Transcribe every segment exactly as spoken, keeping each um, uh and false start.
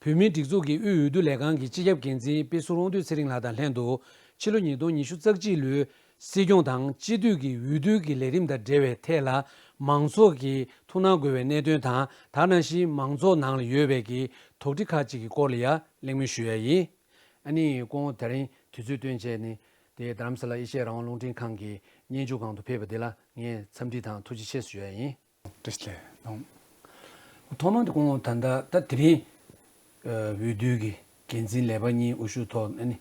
བོད་མིའི་སྒྲིག་འཛུགས་ཀྱི་དབུས་འོས་བསྡུ་ལས་ཁང་གི་སྤྱི་ཁྱབ་འགན་འཛིན་དཔེ་ཟུར་དབང་འདུས་ཚེ་རིང་ལགས་དང་ལྷན་དུ། ཕྱི་ལོ་ཉིས་སྟོང་ཉི་ཤུ་རྩ་གཅིག་ལོའི་སྲིད་སྐྱོང་དང་སྤྱི་འཐུས་ཀྱི་འོས་བསྡུ་གི་ལས་རིམ་དང་འབྲེལ་བའི་ཐད་ལ། མང་ཚོགས་ཀྱིས་ཐུགས་སྣང་དགོས་པའི་གནད་དོན་དང་། དེ་ནང་བཞིན་མང་ཚོགས་ནང་ལ་ཡོད་པའི་གི་དོགས་འདྲི་ཁག་ཅིག་གི་སྐོར་ལ་ཡང་གླེང་མོལ་ཞུ་ཡ་ཡིན། ཨ་ནི་སྐུ་ངོ་དེ་རིང་དུས་ཚོད་བཏོན་བྱས་ནས་དེ་རྡ་རམ་ས་ལ་ཨེ་ཤེ་ཡ་རང་དབང་རླུང་འཕྲིན་ཁང་གི་སྙན་ཞུ་ཁང་དུ་ཕེབས་པ་དེ་ལ་ངས་འཚམས་འདྲི་དང་ཐུགས་རྗེ་ཆེ་ཞུ་ཡ་ཡིན། བཀྲ་ཤིས་བདེ་ལེགས། ཐོག་མར་དུ་སྐུ་ངོ་ད་ལྟ་ད་དེ་རིང་འོས་བསྡུ་གི་འགན་འཛིན་ལས་པ་གཉིས་དབུ་བཞུགས་ཐོག་ཨ་ནི་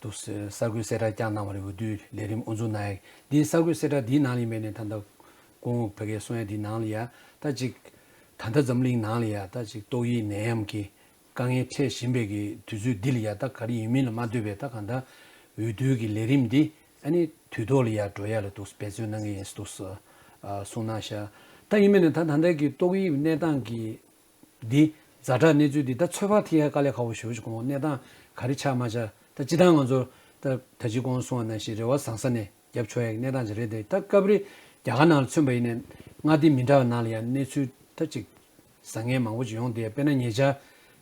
དུ་གསར་འགོད་གསལ་བསྒྲགས་བསྐྱངས་གནང་བ་རེད། འོས་བསྡུའི་ལས་རིམ་དབུ་འཛུགས་གནང་ཡ་འདིའི་གསར་འགོད་གསལ་བསྒྲགས་འདིའི་ནང་ལ་ཡིན་པས་ནས་ད་ལྟ་སྐུ་ངོ་ཕ་གིར་གསུང་ཡ་འདིའི་ནང་ལ་ཡ་ད་ཅིག་ད་ལྟ་འཛམ་གླིང་ནང་ལ་ཡ་ད་ཅིག་ཏོག་དབྱིབས་ནད་ཡམས་ཀྱི་དཀའ་ངལ་འཕྲད་བཞིན་པའི་གི་དུས་ཚོད་འདི་ལ་ཡ་ད་ག་རེ་ཡིན་མིན་ལ་མ་ལྟོས་པའི་ད་གང་ལྟར་འོས་བསྡུའི་གི་ལས་རིམ་འདི་ཨ་ནི་དུས་ཐོག་ལ་ཡ་འགྲོ་ཡ་ལ་འདུག་འབད་བརྩོན་གནང་གི་ཡིན་འདུག་གསུངས་གནང་ཤག་ད་ཡིན་མིན་ནས་ད་ད་ལྟ་གི་ཏོག་དབྱིབས་གནས་སྟངས་ཀྱི་འདི་ཛ་དྲག་གནས་ཚུལ་འདི་ད་ཚོད་དཔག་ཐེབས་ཡ་དཀའ་ལས་ཁག་པོ་ཞེ་པོ་ཞིག་གོ། གནས་སྟངས་ག་རེ་ཆགས་མ་ཆགས་ད་སྤྱི་བཏང་ང་ཚོ་ད་ད་ཅི་གོང་གསུངས་པ་ནང་བཞིན་རེ་བ་བཟང་ས་ནས་རྒྱབ་ཆོག་ཡ་གི་གནས་སྟངས་ཅིག་རེད་དེ། ད་སྐབས་རེ་རྒྱ་གར་ནང་ལ་མཚོན་པ་ཡིན་ནའི་མངའ་སྡེ་མི་འདྲ་བ་ནང་ལ་ཡང་གནས་ཚུལ་ད་ཅིག་བཟང་ངན་མང་པོ་ཅིག་ཡོང་བསྡད་ཡ། དཔེར་ན་ཉེ་ཆར་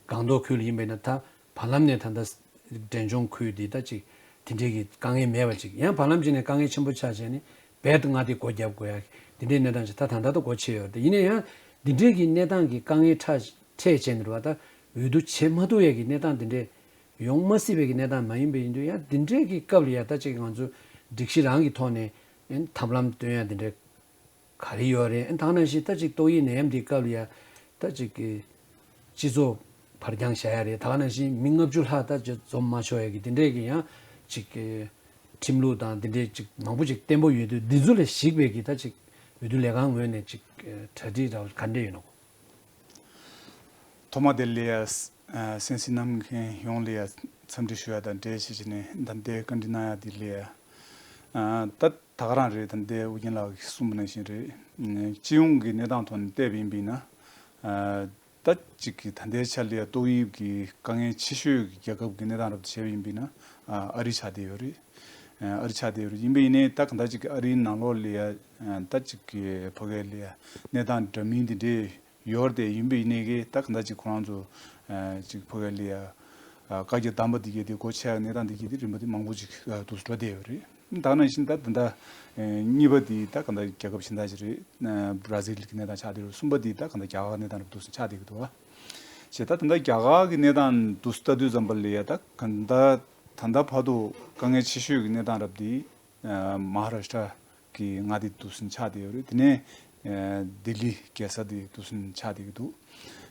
སྒང་ཏོག་ཁུལ་ལ་ཡིན་པ་ཡིན་ན་ད་བར་ལམ་ནས་ད་ལྟ་འབྲས་ལྗོངས་ཁུལ་འདི་ད་ཅིག་དེ་འདྲའི་གི་དཀའ་ངལ་མེད་པ་ཅིག་ཡང་བར་ལམ་ཅིག་ནས་དཀའ་ངལ་ཆེན་པོ་ཆགས་བྱས་ནས་རྦད་དེ་མངའ་སྡེ་སྒོ་བརྒྱབ་དགོས་ཡ་འདི་འདྲའི་གནས་སྟངས་ཅིག་ད་ད་ལྟ་ད་སྒོ་ཕྱེ་ཡོད་རེད། ཡིན་ན་ཡང་འདི་འདྲའི་གི་གནས་སྟངས་ཀྱི་དཀའ་ངལ་འཕྲད་འཕྲད་བྱས་ནས་རེད་བ། ད་འོས་བསྡུ་བྱེད་མ་ཐུབ་ཡ་གི་གནས་སྟངས་འདི་འདྲའི་ཡོང་མ་སྲིད་པའི་གི་གནས་སྟངས་མ་ཡིན་པ་ཡིན་དུས་ཡང་འདི་འདྲའི་གི་སྐབས་ལ་ཡ་ད་ཅིག་ང་ཚོ་སྒྲིག་གཞི་རང་གི་ཐོག་ནས་ཐབས་ལམ་སྟོན་ཡ་འདི་འདྲའི་ག་རེ་ཡོད་རེད། ད་ག་ནང་བཞིན་ད་ཅིག་ཏོག་དབྱིབས་ནད་ཡམས་འདི་སྐབས་ལ་ཡ་ད་ཅིག་གི་སྤྱི་ཚོགས་ཕར་འགྱངས་བཞག་ཡ་རེད། ད་ག་ནང་བཞིན་མི་ལྔ་བཅུ་ལྷག་ད་ཅིག་འཛོམས་མ་ཆོག་ཡ་གི་འདི་འདྲའི་གི་ཡང་ཅིག་གི་ཁྲིམས་ལུགས་དང་འདི་འདྲའི་ཅིག་མང་པོ་ཅིག་བརྟན་པོ་ཡོད་དུས་འདི་ཚོ་ལ་གཞིགས་པའི་གི་ད་ཅིག་འོས་བསྡུ་ལས་ཁང་ངོས་ནས་ཅིག་གྲ་སྒྲིག་ར་ག་འདྲ་ཡོད་ནོ། ཐོག་མ་དེ་ལ་ཡ་གསན་གཟིགས་གནང་མཁན་ཡོངས་ལ་ཡ་འཚམས་འདྲི་ཞུ་ཡ་དང་འབྲེལ་བྱས་བྱས་ནས་ད་ལྟའི་བཀའ་འདྲི་གནང་ཡ་དེ་ལ་ཡ་ད་ད་ག་རང་རེད། ད་ལྟའི་ཨོ་རྒྱན་ལགས་ཀྱིས་གསུངས་པ་ནང་བཞིན་རེད། སྤྱི་ཡོངས་ཀྱི་གནས་སྟངས་ཐོག་ནས་བལྟས་པ་ཡིན་པ་ཡིན་ན། ད་ཅིག་གི་ད་ལྟའི་ཆ་ལ་ཡ་ཏོག་དབྱིབས་ཀྱི་དཀའ་ངལ་ཆེ་ཤོས་ཀྱི་རྒྱལ་ཁབ་ཀྱི་གནས་སྟངས་རབ་ཏུ་བྱས་པ་ཡིན་པ་ཡིན་ན་ཨ་རི་ཆགས་བསྡད་ཡོད་རེད། ཨ་རི་ཆགས་བསྡད་ཡོད་རེད། ཡིན་པ་ཡིན་ནའི་ད་ག་འདྲ་ཅིག་གི་ཨ་རིའི་ནང་ལོགས་ལ་ཡ་ད་ཅིག་གི་ཕ་གི་ལ་ཡ་གནས་སྟངས་འདྲ་མིན་འདི་འདྲའི་ཡོད་རེད་དེ། ཡིན་པ་ཡིན་ནའི་གི་ད་ག་འདྲ་ཅིག་ཁོ་རང་ཚོ་ཅིག་ཕ་གི་ལ་ཡ་བཀའ་རྒྱ་བསྡམས་པ་འདི་གས་དེ་སྒོ་ཕྱེ་ཡ་གནས་སྟངས་འདི་གས་དེ་རིམ་པ་དེ་མང་པོ་ཅིག་འདུག་འགྲོ་བསྡད་ཡོད་རེད། ད་ག་ནང་བཞིན་ད་ད་ལྟ་གཉིས་པ་དེ་ད་ག་འདྲ་རྒྱལ་ཁབ་གཞན་དག་ཅིག་རེད། བྷ་ར་ཟིལ་གྱི་གནས་སྟངས་ཆགས་བསྡད་ཡོད་རེད། གསུམ་པ་དེ་ད་ག་འདྲ་རྒྱ་གར་གནས་སྟངས་རབ་འདུག་སེ་ཆགས་བསྡད་ཀྱི་འདུག་བ། བྱས་ད་ད་ལྟ་རྒྱ་གར་གྱི་གནས་སྟངས་འདུག་སེ་ལྟ་དུས་ཙམ་པ་ལ་ཡ་ད་ག་འདྲ་ད་ལྟ་བར་དུ་དཀའ་ངལ་ཆེ་ཤོས་ཀྱི་གནས་སྟངས་རབ་དེ་མ་ཧཱ་རཱ་ཤི་ཏྲ་གི་མངའ་སྡེ་འདུག་སེ་ཆགས་བསྡད་ཡོད་རེད། དེ་ནས་ལྡི་ལི་རྒྱལ་ས་དེ་འདུག་སེ་ཆགས་བསྡད་ཀྱི་འདུག།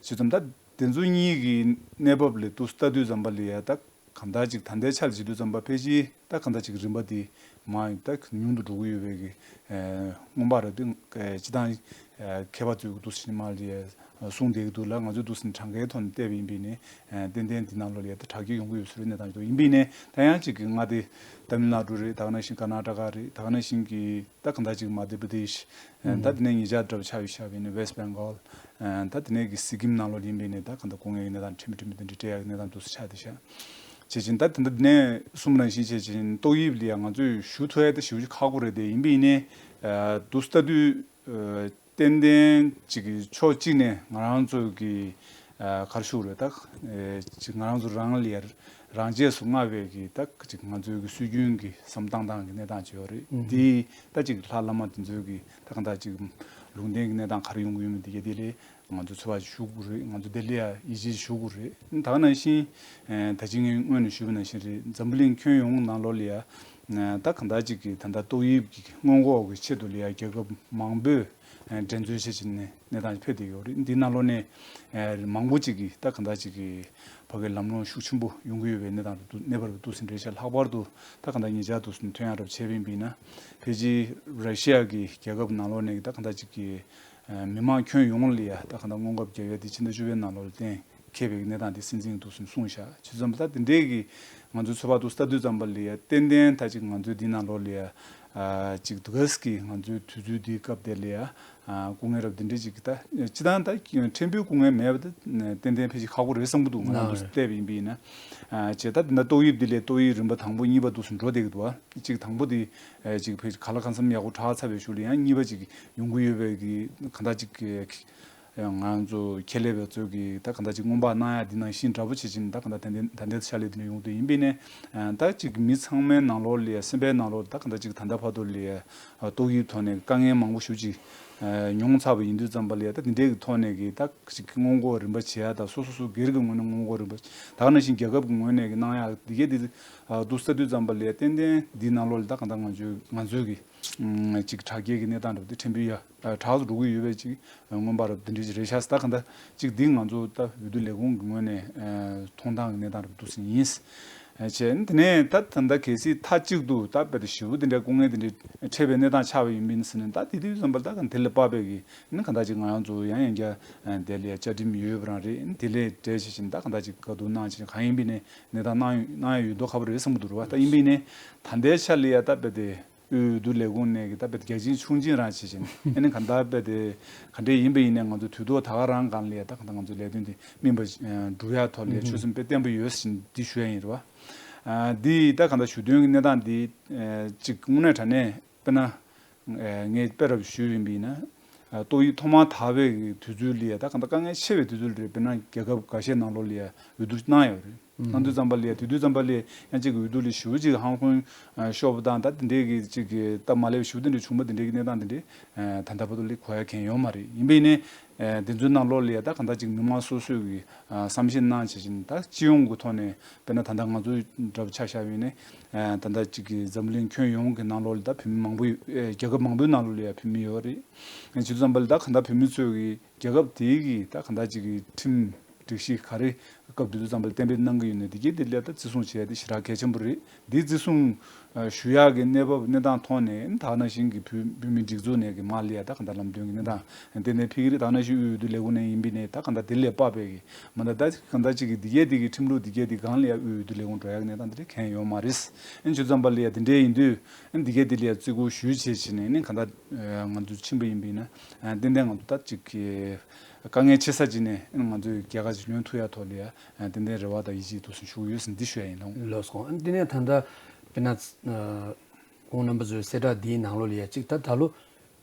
བྱས་ཙང་ད་དེ་ཚོ་གཉིས་ཀྱི་གནས་བབ་ལ་འདུག་སེ་ལྟ་དུས་ཙམ་པ་ལ་ཡ་ད་གང་ལྟར་ཅིག་ད་ལྟའི་ཆར་བྱེད་དུས་ཙམ་པ་ཕལ་ཆེར་ད་གང་ལྟར་ཅིག་རིམ་པ་དེ་མར་ད་ཉུང་དུ་འགྲོ་གི་ཡོད་པའི་གི་ཨེ་སྔོན་དཔག་རེད་འདུག། ཨེ་སྤྱིར་བཏང་ཨེ་མཁས་པ་ཚོས་འདུག་སེ་མར་ལ་ཡ་གསུངས་བསྡད་ཀྱི་འདུག་ལ། ང་ཚོས་འདུག་སེ་གྲངས་ཀའི་ཐོག་ནས་བལྟས་པ་ཡིན་པ་ཡིན་ནའི་ཨེ་ཏན་ཏན་འདི་ནང་ལོགས་ལ་ཡ་ད་དྲག་སྐྱེད་ཡོང་གི་ཡོད་ས་རེད་གནས་སྟངས་ཅིག་འདུག། ཡིན་པ་ཡིན་ནའི་ད་ཡང་ཅིག་གི་མངའ་སྡེ་ཏཱ་མིལ་ནཱ་ཌུ་རེད། ད་ག་ནང་བཞིན་ཀར་ནཱ་ཊ་ཀ་རེད། ད་ག་ནང་བཞིན་གི་ད་ག་འདྲ་ཅིག་མ་དྷྱ་པྲ་དེཤ། ཨ་ད་དེ་ནས་ཉེ་ཆར་འདྲ་པོ་ཆགས་ཡོད་ཤག་ཡིན་ན་ཝེ་སི་ཊི་བེང་གོལ། ཨ་ད་དེ་ནས་གི་སི་ཀིམ་ནང་ལོགས་ཡིན་པ་ཡིན་ནའི་ད་ག་འདྲ་སྐུ་ངལ་གྱི་གནས་སྟངས་ཁྲིམས་མེད་ཁྲིམས་མེད་འདི་འདྲའི་སྤྲད་ཡག་གི་གནས་སྟངས་འདུག་སེ་ཆགས་བསྡད་ཤག། བྱས་ཙང་ད་དེ་འདྲ་དེ་ནས་གསུངས་པ་ནང་བཞིན་བྱས་ཙང་ཏོག་དབྱིབས་ལ་ཡ་ང་ཚོས་ཞུ་ཐུབ་ཡ་ད་ཞེ་པོ་ཅིག་ཁག་པོ་རེད་དེ། ཡིན་པ་ཡིན་ནའི་ཨ་འདུག་སེ་ལྟ་དུས་ཨ་ཏན་ཏན་ཅིག་གི་ཕྱོགས་གཅིག་ནས་ང་རང་ཚོ་གི་ཨ་ག་རེ་ཞུ་དགོས་རེད། ད་ཨེ་ཅིག་ང་རང་ཚོ་རང་ལ་ཡ་རང་ཆས་སུ་མངའ་བའི་གི་ད་ཅིག་ང་ཚོའི་གི་སྲོལ་རྒྱུན་གི་བསམ་བློ་བཏང་སྟངས་གི་གནས་སྟངས་བྱས་པ་རེད། ཨུ་ཧུ། དེ་ད་ཅིག་ལྷ་བླ་མ་དེ་ཚོའི་གི་ད་གང་ལྟར་ཅིག་ལུང་བསྟན་གི་གནས་སྟངས་ག་རེ་ཡོང་གི་ཡོད་མེད་དེ་ག་དེ་ལས་ང་ཚོ་ཚོད་དཔག་ཞུ་དགོས་རེད། ང་ཚོ་དེ་ལ་ཡ་ཡིད་ཆེས་ཞུ་དགོས་རེད། ད་ག་ནང་བཞིན་ཨེ་ད་ཅི་ངས་སྔོན་ནས་ཞུས་པ་ནང་བཞིན་རེད། འཛམ་བུ་གླིང་ཁྱོན་ཡོངས་ནང་ལོགས་ལ་ཡ་ད་གང་ལྟར་ཅིག་གི་ད་ལྟ་ཏོག་དབྱིབས་ཀྱི་སྔོན་འགོག་གི་ཆེད་དུ་ལ་ཡ་རྒྱལ་ཁབ་མང་པོས་ཨེ་འགྲན་རྩོད་བྱེད་བཞིན་ནས་གནས་སྟངས་འཕེལ་བསྡད་ཡོད་རེད། འདི་ནང་ལོགས་ནས་ཨེ་མང་པོ་ཅིག་གིས་ད་གང་ལྟར་ཅིག་གི་ཕ་གིའི་ལམ་ལྷོང་ཤུགས་ཆེན་པོ་ཡོང་གི་ཡོད་པའི་གནས་སྟངས་རུ་གནས་པ་རུ་འདུག་ཟིན་རེད་ཤག། ལྷག་པར་དུ་ད་གང་ལྟར་ཉེ་ཆར་དུ་ཐོན་ཡ་རབས་བྱས་པ་ཡིན་པ་ཡིན་ན། ཕལ་ཆེར་ར་ཤི་ཡ་གི་རྒྱལ་ཁབ་ནང་ལོགས་ནས་ད་གང་ལྟར་ཅིག་གི་ཨེ་མི་མང་ཁྱོན་ཡོངས་ལ་ཡ་ད་གང་ལྟར་སྔོན་འགོག་བརྒྱབ་ཡ་དེ་ཕྱི་ཟླ་བཅུ་པའི་ནང་ལོགས་ལ་གཏན་འཁེལ་བའི་གནས་སྟངས་དེ་སྲིད་འཛིན་འདུག་ཟིན་གསུངས་ཤག། བྱས་ཙང་ད་དེ་འདྲའི་གི་ང་ཚོའི་ཚོད་དཔག་ཏུ་ལྟ་དུས་ཙམ་པ་ལ་ཡ་ཏན་ཏན་ད་ཅིག་ང་ཚོའི་འདི་ནང་ལོགས་ལ་ཡ་ཨ་ཅིག་དུས་སྐབས་ཀྱི་ང་ཚོའི་དུས་ཚོད་འདིའི་སྐབས་དེ་ལ་ཡ་ཨ་སྐུ་ངལ་རབ་འདི་འདྲའི་ཅིག་ད་སྤྱིར་བཏང་ད་ཕྲན་བུའི་སྐུ་ངལ་མེད་པ་ད་ཏན་ཏན་ཕལ་ཆེར་ཁག་པོ་རེད་བསམ་གྱི་འདུག། ང་རང་ཚོ་བལྟས་པ་ཡིན་པ་ཡིན་ན། ཨ་བྱས་ད་འདི་ན་ཏོག་དབྱིབས་འདི་ལས་ཏོག་དབྱིབས་རིམ་པ་དང་པོ་གཉིས་པ་འདུག་སེ་འགྲོ་བསྡད་ཀྱི་འདུག་བ། གཅིག་དང་པོ་དེ་ཨ་ཅིག་ཕལ་ཆེར་ག་ལ་གང་འཚམ་ཡག་པོ་དྲག་ཚར་བའི་གཞུག་ལ་ཡང་གཉིས་པ་ཅིག་ཡོང་གི་ཡོད་པའི་གི་གང་ལྟར་ཅིག་གི་ ང་ཚོ་ཁྱད་ལས་པའི་ཚོས་ཀྱི་ད་གང་ལྟར་ཅིག་སྔོན་དཔག་གནང་ཡ་འདི་ནང་བཞིན་འདྲ་པོ་བྱེད་ཅིང་ད་གང་ལྟར་ད་ལྟའི་ད་ལྟའི་ཆ་ལས་འདི་འདྲ་ཡོང་དུས་ཡིན་པས་ནས་ད་ཅིག་མི་ཚང་མའི་ནང་ལོགས་ལ་ཡ་སེམས་པའི་ནང་ལོགས་ད་གང་ལྟར་ཅིག་ད་ལྟ་བར་དུ་ལ་ཡ་ཏོག་དབྱིབས་ཐོག་ནས་དཀའ་ངལ་མང་པོ་ཞེ་པོ་ཅིག་མྱོང་ཚར་བ་ཡིན་དུས་ཙམ་པ་ལ་ཡ་ད་འདི་འདྲའི་གི་ཐོག་ནས་ཀྱི་ད་ཅིག་སྔོན་འགོག་རིམ་པ་བྱེད་ཡ་ད་སོ་སོ་སོ་སྒེར་གྱི་ངོས་ནས་སྔོན་འགོག་རིམ་པ་ད་ག་ནང་བཞིན་རྒྱལ་ཁབ་ཀྱི་ངོས་ནས་ཀྱི་གནང་ཡ་འདི་གས་འདི་འདུག་ས་དུས་ཙམ་པ་ལ་ཡ་ཏན་ཏན་འདིའི་ནང་ལོགས་ལ་ད་གང་ལྟར་ང་ཚོའི་ང་ཚོའི་གི་ཅིག་དྲག་སྐྱེད་ཀྱི་གནས་སྟངས་འདྲ་པོ་དེ་ཕྲན་བུ་ཡ་དྲག་ཏུ་འགྲོ་གི་ཡོད་པའི་ཅིག་མངོན་པ་རབ་འདི་འདྲ་ཅིག་རེད་ཤག་ད་ག་འདྲ་ཅིག་འདི་ང་ཚོ་ད་འོས་བསྡུ་ལས་ཁུངས་ཀྱི་ངོས་ནས་མཐོང་སྟངས་ཀྱི་གནས་སྟངས་འདྲ་པོ་འདུག་ཟིན་ཡིན། བྱས་ནས་དེ་ནས་ད་ད་ལྟ་གལ་སྲིད་མཐའ་གཅིག་ཏུ་ད་དཔེ་དེ་ཞེ་པོ་དེ་འདྲའི་སྐུ་ངལ་དེ་འདྲའི་འཕྲད་པའི་གནས་སྟངས་ཆགས་པ་ཡིན་པ་ཡིན་ཟིན་ནས་ད་དེ་དུས་ཙམ་པ་ད་ག་དེ་ལས་དཔག་པའི་གི་ནི་ག་འདྲ་ཅིག་ང་རང་ཚོ་ཡང་ཡང་བསྐྱར་དེ་ལས་བཅའ་ཁྲིམས་ཡོད་པ་རང་རེད། དེ་ལས་གྲས་བྱེད་བཞིན་ད་ག་འདྲ་ཅིག་བཀའ་བསྡུར་གནང་བཞིན་གང་ཡིན་པའི་ནས་གནས་སྟངས་གནང་གནང་ཡ་ཡོད་མདོག་ཁ་པོ་རེད་བསམ་གྱི་འདུག་ར་བ། ད་ཡིན་པའི་ནས་ད་ལྟའི་ཆ་ལ་ཡ་ད་དཔེ་དེ། དབུས་འོས་བསྡུ་ལས་ཁུངས་ནས་ཀྱི་ད་དཔེ་རྒྱ་ཆེན་ཆུང་ཆེན་རང་བྱེད་བཞིན་ཨ་ནི་ག་འདྲ་དཔེ་དེ་ག་འདྲས་ཡིན་པ་ཡིན་ནའི་ང་ཚོ་དུས་ཐོག་ད་ག་རང་སྒང་ལ་ཡ་ད་ག་འདྲ་ང་ཚོ་ལས་དོན་དེ་སྨིན་པ་སྒྲུབ་ཡ་ཐོག་ལ་ཡ་ཆོད་སེམས་དཔེ་བརྟན་པོ་ཡོད་ཟིན་འདི་ཞུ་ཡ་ཡིན་རེད་བ། འདི་ད་ག་འདྲ་ཞུ་དོན་གྱི་གནས་སྟངས་འདི་གཅིག་དངོས་གནས་དྲང་གནས་དཔེར་ན་ངས་དཔེ་རབ་ཞུས་ཡིན་པ་ཡིན་ན་ཏོག་དབྱིབས་ཐོག་མར་དར་བའི་དུས་ཚོད་ལ་ཡ་ད་ག་འདྲ་དཀའ་ངལ་ཆེ་བའི་དུས་ཚོད་ལ་རེད། དཔེར་ན་རྒྱལ་ཁབ་འགའ་ཤས་ནང་ལོགས་ལ་ཡ་འོས་བསྡུ་གནང་ཡོད་རེད། གནང་དུས་ཙམ་པ་ལ་དེ་དུས་ཙམ་པ་ལ་ཡང་གཅིག་གི་འོས་བསྡུ་ལ་ཞུ་གཅིག་ཧང་ཧོན་ཤོར་བ་དང་ད་དེ་འདྲའི་གི་གཅིག་གི་སྟབས་མ་ལེགས་ཞུ་དེ་འདྲ་བྱུང་བ་དེ་འདྲའི་གི་གནས་སྟངས་དེ་འདྲའི་ད་ལྟ་བར་དུ་ལ་གོ་ཡ་མཁན་ཡོད་མ་རེད། ཡིན་པས་ནས་དེ་ཚོའི་ནང་ལོགས་ལ་ཡ་ད་ག་འདྲ་གཅིག་མི་མང་སོ་སོས་གི་བསམ་ཤེས་གནང་བྱེད་བཞིན་ད་སྤྱི་ཡོངས་ཀྱི་ཐོག་ནས་དཔེར་ན་ད་ལྟ་ང་ཚོའི་འདྲ་པོ་ཆ་བཞག་པ་ཡིན་ནའི་ད་ལྟ་གཅིག་གི་འཛམ་གླིང་ཁྱོན་ཡོངས་ཀྱི་ནང་ལོགས་ལ་ད་བོད་མི་མང་པོ་ཡོད། རྒྱལ་ཁབ་མང་པོའི་ནང་ལོགས་ལ་ཡ་བོད་མི་ཡོད་རེད། བྱེད་དུས་ཙམ་པ་ལ་ད་ག་འདྲ་བོད་མི་ཚོས་གི་རྒྱལ་ཁབ་དེའི་གི་ད་ག་འདྲ་གཅིག་གི་ཁྲིམས་སྒྲིག་གཞི་ག་རེ་སྐབས་དེ་དུས་ཙམ་པ་ལ་གཏན་འབེབས་གནང་གི་ཡོད་ནས་དེ་གའི་དེ་ལས་ད་བརྩི་སྲུང་བྱེད་ཡ་དེ་ཞེ་དྲག་གལ་ཆེན་པོ་རེད། འདི་བརྩི་སྲུང་ཞུ་ཡག་གི་གནས་བབ་གནས་སྟངས་ཐོག་ནས་ད་ག་ནང་བཞིན་གྱི་བོད་བོད་མི་སྒྲིག་འཛུགས་ནས་གི་མར་ལ་ཡ་ད་ག་འདྲ་ལམ་སྟོན་གྱི་གནས་སྟངས་དེ་ནས་ཕ་གི་རེད། ད་ག་ནང་བཞིན་དབུས་འོས་བསྡུ་ལས་ཁུངས་ནས་ཡིན་པས་ནས་ད་ག་འདྲ་དེ་ལས་དཔག་པའི་གི་མ་ད་ད་ག་འདྲ་གཅིག་གི་འདི་གའི་དེ་གི་ཁྲིམས་ལུགས་འདི་གའི་དེ་སྒང་ལ་ཡ་དབུས་འོས་བསྡུ་ལས་ཁུངས་འགྲོ་ཡག་གི་གནས་སྟངས་དེ་འདྲ་གང་ཡང་ཡོད་མ་རེད། ཨ་ནི་བྱེད་དུས་ཙམ་པ་ལ་ཡ་དེ་འདྲའི་ཡིན་དུས་ཨ་ནི་འདི་གའི་དེ་ལ་ཡ་བརྩི་བཀུར་ཞུ་བྱེད་བྱེད་ནས་ནི་ག་འདྲ་ང་ཚོ་ཕྱིན་པ་ཡིན་པས་ན་ཏན་ཏན་ང་ཚོ་ད་གཅིག་གི་དཀའ་ངལ་ཆེ་ས་ཅིག་ནས་ང་ཚོས་རྒྱལ་ཁ་ཅིག་ལོན་ཐུབ་ཡ་ཐོག་ལ་ཡ་ཏན་ཏན་རེ་བ་དང་ཡིད་ཆེས་འདུག་སེ་ཞུ་གི་ཡོད་ཟེར་འདི་ཞུ་ཡ་ཡིན་ལགས། ལགས་སོ། ཨ་ནི་དེ་ནས་ད་ལྟ་དཔེར་ན་ཁོང་རྣམ་པ་ཚོའི་གསལ་བསྒྲགས་འདིའི་ནང་ལོགས་ལ་ཡ་གཅིག་ད་ད་ལོ་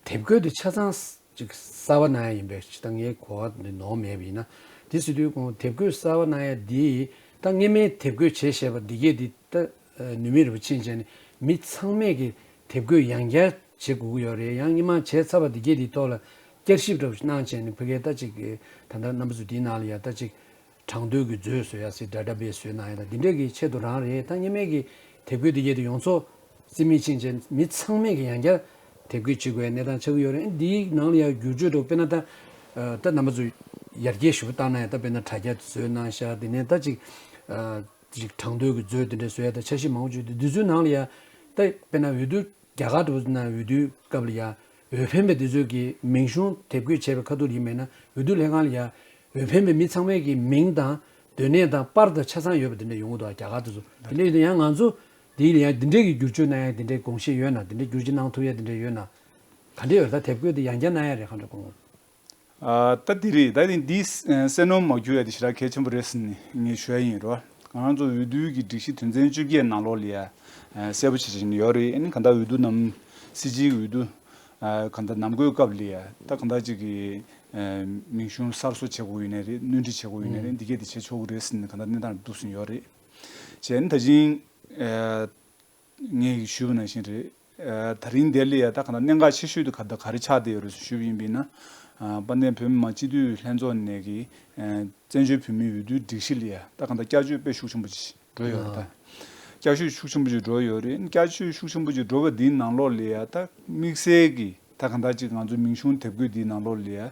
དེབ་འགོད་དེ་ཆ་ཚང་ཅིག་གསར་པ་གནང་ཡ་ཡིན་པས་ཅིག་ད་ངའི་གོ་བ་འདི་ནོར་མེད་པ་ཡིན་ན་དེ་ཟེར་དུས་ཁོང་དེབ་འགོད་གསར་པ་གནང་ཡ་འདི་ད་སྔོན་མའི་དེབ་འགོད་བྱས་བཞག་པ་འདི་གས་འདི་ད་ནུས་མེད་རུ་ཕྱིན་བྱས་ནས་མི་ཚང་མས་ཀྱི་དེབ་འགོད་ཡང་བསྐྱར་བྱེད་དགོས་ཀྱི་ཡོད་རེད། ཡང་སྔོན་མ་བྱས་ཚར་བ་འདི་གས་འདི་ཐོག་ལ་བསྐྱར་ཞིབ་འདྲ་པོ་ཞིག་གནང་བྱས་ནས་ཕ་གིའི་ད་ཅིག་ད་ལྟ་རྣམ་པ་ཚོ་འདིའི་ནང་ལ་ཡ་ད་ཅིག་གྲངས་ཐོའི་གི་མཛོད་བཟོ་ཡ་ཟེར་ཌེ་ཊ་བེ་སི་བཟོས་གནང་ཡ་ད་འདི་འདྲས་ཀྱི་ཆེད་དུ་རང་རེད། ད་སྔོན་མའི་གི་དེབ་འགོད་འདི་གས་འདི་ཡོངས་རྫོགས་རྩིས་མེད་ཕྱིན་བྱས་མི་ཚང་མས་ཀྱི་ཡང་བསྐྱར་དེབ་འགོད་བྱེད་དགོས་ཡ་གནས་སྟངས་ཆགས་ཀྱི་ཡོད་རེད། འདིའི་ནང་ལ་ཡ་བསྒྱུར་བཅོས་འདྲ་པོ་དཔེར་ན་ད་ད་རྣམ་པ་ཚོ་ཡར་རྒྱས་ཞེ་པོ་བཏང་ན་ཡ་ད་དཔེར་ན་དྲ་རྒྱ་བཟོས་གནང་ཤག་དེ་ནས་ད་ཅིག་ཅིག་གྲངས་ཐོའི་གི་མཛོད་དེ་འདྲ་བཟོ་ཡ་ད་འཆར་གཞི་མང་པོ་བརྗོད་དེ་འདི་ཚོའི་ནང་ལ་ཡ་ད་དཔེར་ན་འོས་བསྡུ་རྒྱ་གར་དུ་ན་འོས་བསྡུའི་སྐབས་ལ་ཡ་འོས་འཕེན་པའི་དེ་ཚོའི་གི་མིང་གཞུང་དེབ་འགོད་བྱས་པའི་ཁ་ཐུག་ཡིན་མིན་ན་འོས་བསྡུ་ལྷན་ཁང་ལ་ཡ་འོས་འཕེན་པའི་མི་ཚང་མའི་གི་མིང་དང་སྡོད་གནས་དང་པར་དང་ཆ་ཚང་ཡོད་པ་དེ་འདྲ་ཡོང་གི་འདུག་རྒྱ་གར་དུ་ཚོ་དེ་འདྲ་ཡོད་དུས་ཡང་ང་ཚོ་དེ་ལ་ཡ་དེ་འདྲའི་གི་བསྒྱུར་བཅོས་གནང་ཡ་དེ་འདྲའི་དགོངས་བཞེས་ཡོད་ན་དེ་འདྲའི་བསྒྱུར་བཅོས་གནང་ཐུབ་ཡ་དེ་འདྲ་ཡོད་ན་ག་འདྲ་ཡོད་རེད། ད་དེབ་འགོད་དེ་ཡང་བསྐྱར་གནང་ཡ་རེད་ག་འདྲ་དགོངས། ཨ་ད་འདི་རེད། ད་འདི་གསལ་སྣོན་མ་གྱུར་ཡ་དེ་ཞེ་དྲག་གལ་ཆེན་པོ་རེད་ཟེར་ནས་ངས་ཞུ་ཡ་ཡིན་རོ། ང་རང་ཚོ་འོས་བསྡུའི་གི་སྒྲིག་གཞི་དོན་ཚན་བཅོ་བརྒྱད་ནང་ལོགས་ལ་ཡ་གསལ་པོ་བྱེད་བཞིན་ཡོད་རེད། ཨ་ནི་གང་ལྟར་འོས་བསྡུ་ནམ་སྲིད་སྤྱིའི་འོས་བསྡུ་གང་ལྟར་ནམ་དགོས་སྐབས་ལ་ཡ་ད་གང་ལྟར་ཅིག་གི་མིང་གཞུང་གསར་བཟོ་བྱེད་དགོས་ཡོད་ནའི་རེད། སྣོན་འཕྲི་བྱེད་དགོས་ཡོད་ནའི་རེད། འདི་གས་དེ་བྱེད་ཆོག་གི་རེད་ཟེར་ནས་གང་ལྟར་གནས་སྟངས་འདུག་སེ་ཡོད་རེད། བྱས་ནས་ད་ཅིང་ངས་ཞུས་པ་ནང་བཞིན་རེད། ཨ་ད་རིང་འདིར་ལ་ཡ་ད་ག་ན་གནད་འགག་ཆེ་ཤོས་དེ་ག་ད་ག་རེ་ཆགས་བསྡད་ཡོད་རེད་ཞུས་པ་ཡིན་པས་ན། ཨ་དཔལ་ལྡན་བོད་མི་མང་སྤྱི་འཐུས་ལྷན་ཚོགས་ནས་ཀྱི་ཨ་བཙན་བྱོལ་བོད་མིའི་འོས་བསྡུའི་སྒྲིག་གཞི་ལ་ཡ་ད་ག་ད་བསྐྱར་བཅོས་དཔེ་ཤུགས་ཆེན་པོ་ཅིག་འགྲོ་ཡོད་རེད་ད། བསྐྱར་བཅོས་ཤུགས་ཆེན་པོ་ཅིག་འགྲོ་ཡོད་རེད། བསྐྱར་བཅོས་ཤུགས་ཆེན་པོ་ཅིག་འགྲོ་བ་འདིའི་ནང་ལོགས་ལ་ཡ་ད་དམིགས་བསལ་གྱི་ད་ག་ད་ཅིག་ང་ཚོ་མིང་གཞུང་དེབ་འགོད་འདིའི་ནང་ལོགས་ལ་ཡ་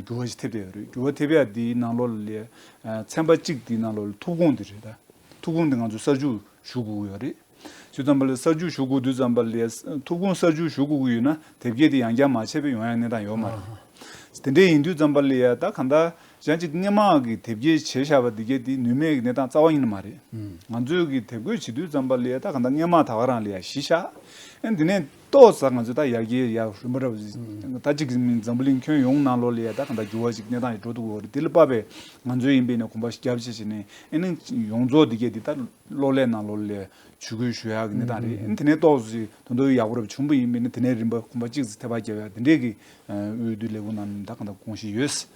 འགྱུར་བ་ཞིག་ཐེབས་བསྡད་ཡོད་རེད། འགྱུར་བ་ཐེབས་ཡ་འདིའི་ནང་ལོགས་ལ་ཡ་ཚན་པ་གཅིག་འདིའི་ནང་ལོགས་ལ་ཐོབ་ཁུངས་འདི་རེད་ད། ཐོབ་ཁུངས་འདི་ང་ཚོ་གསར་འཇུག་ཞུ་དགོས་ཀྱི་ཡོད་རེད། ཞུ་ཙམ་པ་ལ་གསར་འཇུག་ཞུ་དགོས་དུས་ཙམ་པ་ལ་ཐོབ་ཁུངས་གསར་འཇུག་ཞུ་དགོས་ཀྱི་ཡོད་ན་དེབ་སྐྱེལ་དེ་ཡང་བསྐྱར་མ་བྱས་པའི་ཡོང་ཡ་གནས་སྟངས་ཡོད་མ་རེད། དེ་འདྲ་ཡིན་དུས་ཙམ་པ་ལ་ཡ་ད་གང་ལྟར་གཞན་གཅིག་སྔོན་མ་གི་དེབ་སྐྱེལ་བྱས་བཞག་པ་འདི་གས་དེ་ནུས་མེད་ཀྱི་གནས་སྟངས་རྩ་བ་ཉིད་ནས་མ་རེད། ང་ཚོས་གི་དེབ་འགོད་བྱེད་དུས་ཙམ་པ་ལ་ཡ་ད་གང་ལྟར་སྔོན་མ་ད་ག་རང་ལ་ཡ་གཞི་བཞག་ཨ་འདི་ནས་ ཏོག་ཙམ་ང་ཚོས་ད་ཡར་རྒྱས་ཡར་རིམ་པ་འདྲ་བོ་ཞིག་ད་ཅིག་འཛམ་བུ་གླིང་ཁྱོན་ཡོངས་ནང་ལོགས་ལ་ཡ་ད་གང་ལྟར་འགྱུར་བ་ཞིག་གནས་སྟངས་ཡང་འགྲོ་འདུག་གོ་རེད། དེ་ལ་དཔག་པའི་ང་ཚོས་ཡིན་པས་ན་གོམ་པ་ཞིག་རྒྱབ་བྱས་བྱས་ནས་ཨེ་ནི་ཡོངས་རྫོགས་འདི་གས་འདི་ད་གློག་ཀླད་ནང་ལོགས་ལ་ཇུས་འགོད་ཞུ་ཡག་གི་གནས་སྟངས་རེད། ཨེ་ནི་དེ་ནས་ཏོག་ཙམ་ད་དུང་ཡག་པོ་རབ་བྱུང་པ་ཡིན་པས་ན་དེ་ནས་རིམ་པ་གོམ་པ་གཅིག་ཙམ་ཐེབས་པ་རྒྱབ་ཡག་དེ་འདྲས་ཀྱི་འོས་བསྡུ་ལས་ཁུངས་ནང་ད་གང་ལྟར་དགོངས་བཞེས་